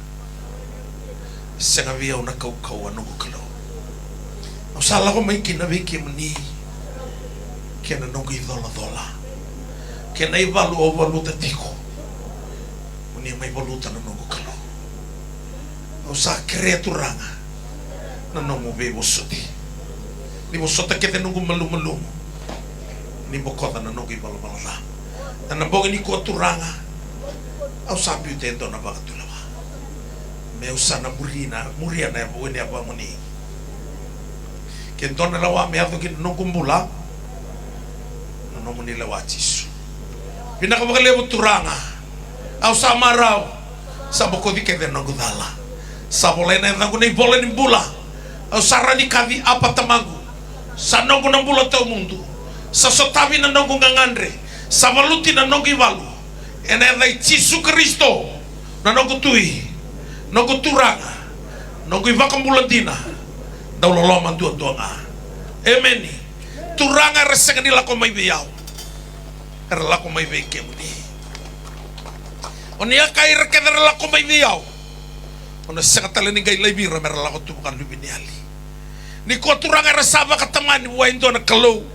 Sega vei au na kaukauwa, noqu Kalou. Au sa lako mai kina vei kemuni. kei na noqu icolacola, kei na ivalu au valuta tiko. Mo ni mai valuta na noqu Kalou. Au sa kerea Turaga na nomu veivosoti. Ni vosota kece noqu malumalumu. Ni bokoca na noqu ivalavala ca. Ena bogi nikua Turaga, au sa biuta e dua na vakatulewa. Meu sa na muri na, muria na yava, na yavamuni. Ke dua na lewa me yaco ki na noqu bula, na nomuni lewa Jisu. Vinaka vakalevu Turaga. Au sa marau. Sa bokoci kece na noqu cala. Sa volai na yacaqu na ivola ni bula. Au sa rawa ni kaci Apa Tamaqu. Sa noqu na bula tawamudu. Sa sotavi na noqu gagadre. Sa valuti na noqu ivalu. Ena yaca i Jisu Karisito, na noqu Tui, noqu Turaga, noqu iVakabula dina, dau loloma duadua ga. Emeni. Turaga, era sega ni lako mai vei au, era lako mai vei kemuni. O ni a kaya ira kece era lako mai vei au, o na sega tale ni qai laivi ira mera lako tu vakaluveniyali. Nikua Turaga era sa vakatamani vua e dua na Kalou,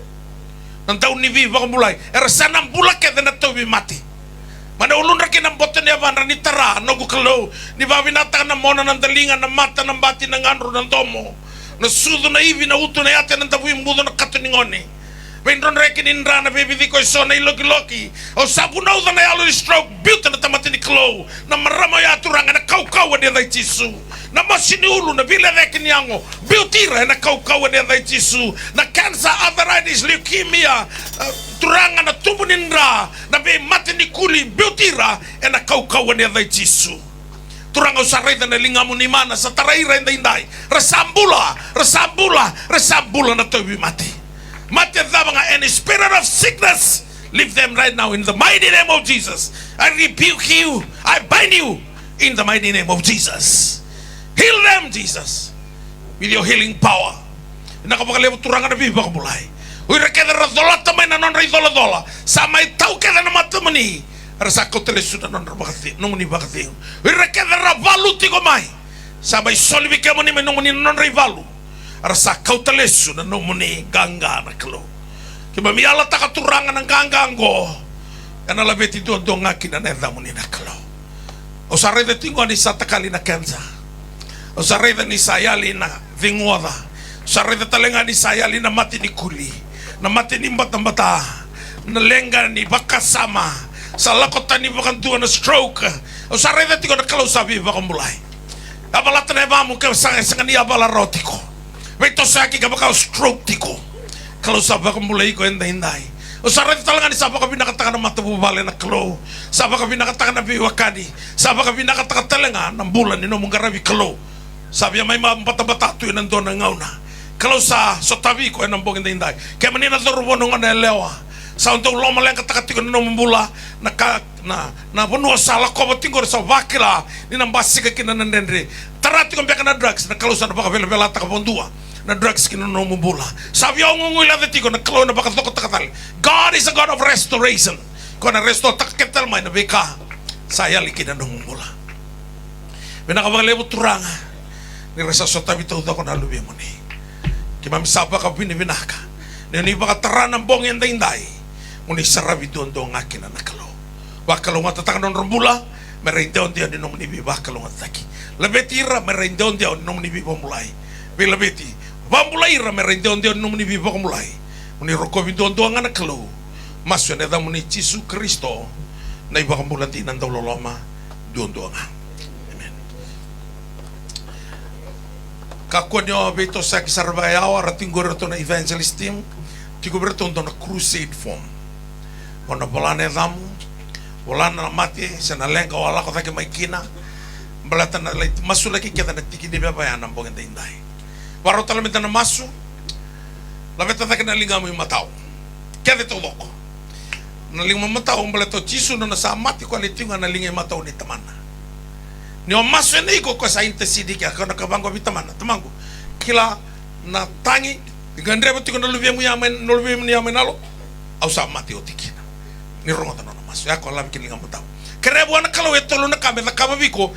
na Dauniveivakabulai, era sa na bula kece na tauvimate. Mai na uludra ki na boto ni yavadra ni tara, noqu Kalou, ni vakavinakataka na mona, na daliga, na mata, na bati, na gadru, na domo, na sucu, na ivi, na utu, na yate, na davui bucu, na kato ni gone. Veidrodroi kei ni dra, na veiviciko eso, na ilokiloki. Au sa vunauca na yalo ni stroke, biuta na tamata ni Kalou. Na marama oya Turaga ena kaukauwa ni yaca i Jisu. Na mosi ni ulu, na veilecayaki ni yago, biuti ira ena kaukauwa ni yaca i Jisu. Na cancer, arthritis, leukemia, eh, Turaga na tubu ni dra, na veimate ni kuli, biuti ira ena kaukauwa ni yaca i Jisu. Turaga, au sa raica na ligamuni mana sa tarai ira edaidai. Ra sa bula, ra sa bula, ra sa bula na tauvimate. Mate cava ga, any spirit of sickness, leave them right now in the mighty name of Jesus. I rebuke you, I bind you in the mighty name of Jesus. Heal them, Jesus, with your healing power. Vinaka vakalevu Turaga na veivakabulai. O ira kece ra colata mai na nodra icolacola, sa mai tau kece na matamuni. Era sa kauta lesu na nodra vakacegu, nomuni vakacegu. O ira kece ra valu tiko mai, sa mai soli vei kemuni me nomuni na nodra ivalu. Era sa kauta lesu na nomuni qaqa na Kalou. Keimami yalataka Turaga na qaqa oqo, ena laveti duadua ga kina na yacamuni na Kalou. Au sa raica tiko ni sa takali na cancer. Au sa raica ni sa yali na ceguoca. Au sa raica tale ga ni sa yali na mate ni kuli, na mate ni batabata, na leqa ni vakasama. Sa lako tani vakadua na stroke. Au sa raica tiko na Kalou sa veivakabulai. Yavalata na yavamu ke sa sega ni yavala rawa tiko. Veitosoyaki kevaka o stroke tiko. Kalou sa vakabulai iko edaidai. O sa raica tale ga ni sa vakavinakataka na matavuvale na Kalou. Sa vakavinakataka na veiwekani. Sa vakavinakataka tale ga na bula ni nomu qaravi Kalou. Sa via mai batabata tu ena dua na gauna. Kalou sa sotavi iko ena bogi edaidai. Kemuni na cauravou, na goneyalewa, sa dau lomaleqataka tiko na nomu bula. Na ka na, na vanua sa lakova tiko qori sa vakila ni na basika kina na dredre. Tara tiko beka na drugs, na Kalou sa na vakavelavelataka vakadua na drugs kina nomu bula. Sa via oguguilaca tiko, na Kalou ena vakacokotaka tale. God is a God of restoration. Ko na restore-taka kece tale mai na veika sa yali kina nomu bula. Vinaka vakalevu Turaga, ni ra sa sotavi taucoko na luvemuni. Keimami sa vakavinavinaka ni oni vakatara na bogi edaidai. Oni saravi duadua ga kina na Kalou. Vakalougatataka na nodra bula me ra idewadewa ni nomuni veivakalougatataki. Laveti ira me ra idewadewa ni nomuni veivakabulai. Veilaveti, vakabulai ira me ra idewadewa ni nomuni veivakabulai. Oni rokovi duadua ga na Kalou. Masu ena yacamuni Jisu Karisito, na iVakabula dina dau loloma duadua ga. Amen. Kakua ni o veitosoyaki sara vakayawa, ra tiko qori ratou na evangelist team, tiko vei ratou dua na crusade form. O na vola na yacamu, vola na mate se na leqa o a lako cake mai kina. Baleta na lai masulaki kece na tiki ni veva ya na bogi edaidai. Varau tale meda na masu. Laveta cake na ligamu imatau. Kece taucoko. Na ligamu imatau, baleta o Jisu nona sa mate, koya lai tiko ga na liga imatau ni Tamana. Ni o masu ena iko, koya sa intercede kea, koya na kaya vaqo vei Tamana, Tamaqu, kila na tagi e gadreva tiko na luvemu ya mai, na luvemuni ya mai na yalo, au sa mate oti kina. Ni rogoca na nona masu, ya koya lave kina ligamu imatau. Kerea vua na Kalou e tolu na ka me cakava vei iko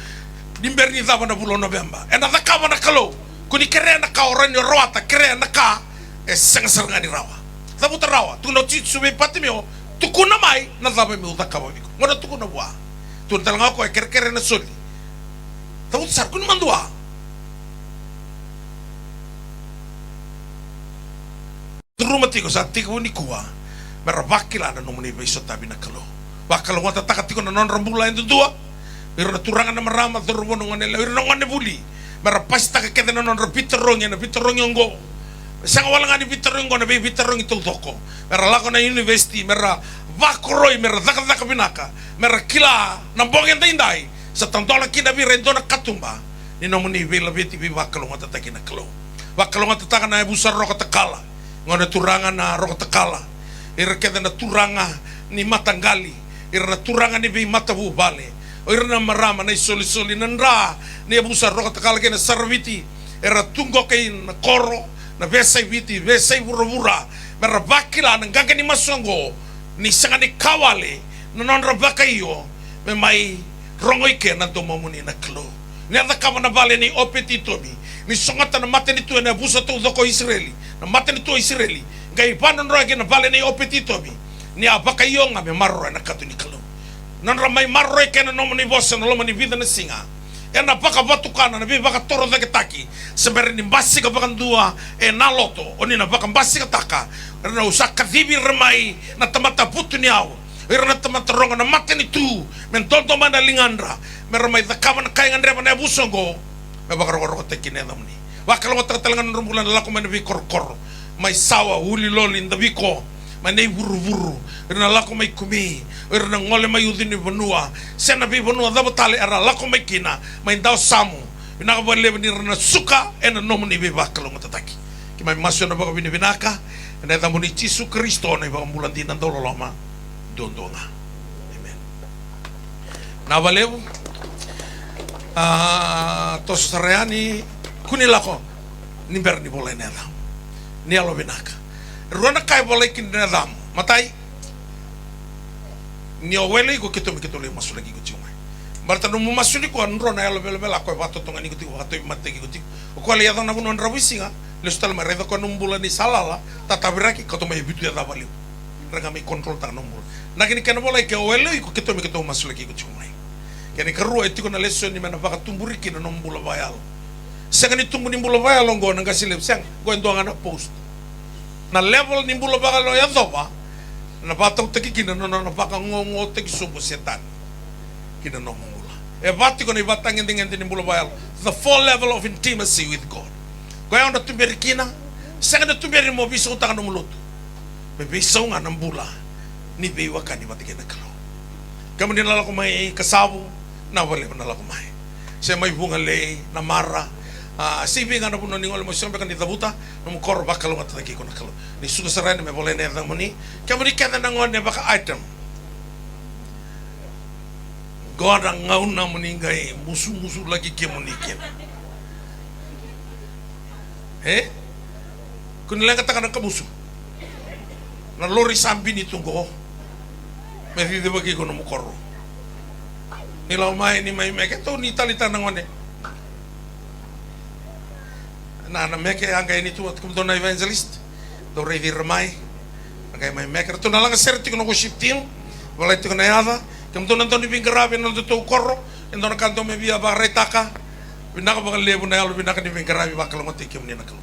ni bera ni cava na vula o Noveba. Ena cakava na Kalou. Ko ni kerea na ka o rawa ni o rawata, kerea na ka e sega sara ga ni rawa. Cavuta rawa. Tukuna o Jisu vei Patimeo, tukuna mai na cava meu cakava vei iko. Gauna tukuna vua, tukuna tale ga o koya e kerekere na soli. Cavuta sara, kua ni madua. Curuma tiko, sa tekivu nikua me ra vakila na nomuni veisotavi na Kalou. Vakalougatataka tiko na nodra bula yadudua. Ira na turaga, na marama, cauravou, na goneyalewa, ira na gone vuli, me ra pasitaka kece na nodra veitarogi ena veitarogi oqo. Me sega wale ga ni veitarogi oqo, na veiveitarogi taucoko. Me ra lako na univesiti, me ra vakoroi, me ra cakacaka vinaka, me ra kila na bogi edaidai sa tadola kina vei ira e dua na katuba ni nomuni veilaveti, veivakalougatataki na Kalou. Vakalougatataka na yavusa Rokotakala, gone turaga na Rokotakala, ira kece na turaga ni mataqali, ira na turaga ni veimatavuvale, o ira na marama, na isolisoli, na dra ni yavusa Rokotakala kei na Saraviti, era tu qo kei na koro, na veiyasai Viti, veiyasai vuravura, me ra vakila na qaqa ni masu oqo ni sega ni ka wale na nodra vakaio me mai rogo i ke na domomuni na Kalou. Ni a cakava na vale nei Opeti-Itomi, ni sogota na matanitu ena yavusa taucoko o Isireli, na matanitu o Isireli, qai vakadrodroya ki na vale nei Opeti-Itomi, ni a vakaio ga me maroroya na kato ni Kalou. Nodra mai maroroi kei na nomuni vosa ena loma ni vica na siga, ena vakavatukana na veivakatorocaketaki. Se bera ni basika vakadua ena loto, o ni na vakabasikataka. Era na, au sa kacivi ira mai na tamata vutuniyau, ira na tamata rogo na matanitu, me dodo mai na ligadra, me ra mai cakava na ka e gadreva na yavusa oqo me vakarokorokotaki na yacamuni. Vakalougatataka tale ga na nodra bula na lako mai na veikorokoro, mai Sawa, Uliloli, Daviko, mai na ivuruvuru, ira na lako mai Kumi, ira na gole mai Ucunivanua, se na veivanua cava tale era lako mai kina, mai Dawasamu. Vinaka vakalevu ni ra na suka ena nomuni veivakalougatataki. Keimami masu ena vakavinavinaka ena yacamuni Jisu Karisito, na iVakabula dina, dauloloma duadua ga. Amen. Vinaka vakalevu. A, toso sara yani, kua ni lako ni bera ni volai na yacamu. Ni yalovinaka. Rua na ka e volai kina na yacamu. Matai, ni o wele iko, keitou me keitou lai masulaki iko tiko mai. Baleta nomu masu nikua, drua na yalo velavela ko e vakatotogani iko tiko, vakatauvimataki iko tiko. O koya lai yaco na vanua dravuisiga, lesu tale mai, raica koya nomu bula ni sa lala, tataviraki, kauta mai e vitu yacova levu. Ra ga mai controltaka nomu bula. Na kena, kena volai, ke o wele iko, keitou me keitou masulaki iko tiko mai. Kena ikarua, e tiko na lesoni me na vakatuburi kina nomu bula vakayalo. Sega ni tubu ni bula vakayalo oqo na qase levu, sega, oqo e dua ga na post. Na level ni bula vakayalo e yacova, na vakatautaki kina na nona vakagogotaki sobu o Setani ki na nomu bula. E va tiko na ivakatagedegede ni bula vakayalo, the four level of intimacy with God. Koya o na tuberi kina, sega ni tuberi mo veisautaka nomu lotu. Me veisau ga na bula ni veiwekani vata kei na Kalou. Kemuni na lako mai Kasavu, vinaka vakalevu na lako mai. Se mai Vugalei, Namara, a, se i vei ga na vanua ni gole mai, se beka ni cavuta nomu koro, vakalougatataki iko na Kalou. Ni suka sara yani me volai na yacamuni. Kemuni kece na gone vaka-item. Qo na gauna mo ni qai musumusulaki kemuni kina. E? Kua ni leqataka na kamusu. Na lori sa bini tu qo me cicivaki iko nomu koro. Ni lako mai, ni mai meke, tou ni taleitaka na gone. Na, na meke a qai ni tu vata, kemudou na evangelist, dou raici ira mai. A qai mai meke, ratou na lagasere tiko na worship team. Volai tiko na yaca. Kemudou na dau ni veiqaravi ena nodatou koro, e dua na ka dou mai via vakaraitaka. Vinaka vakalevu na yalo vinaka ni veiqaravi, vakalougatataki kemuni na Kalou.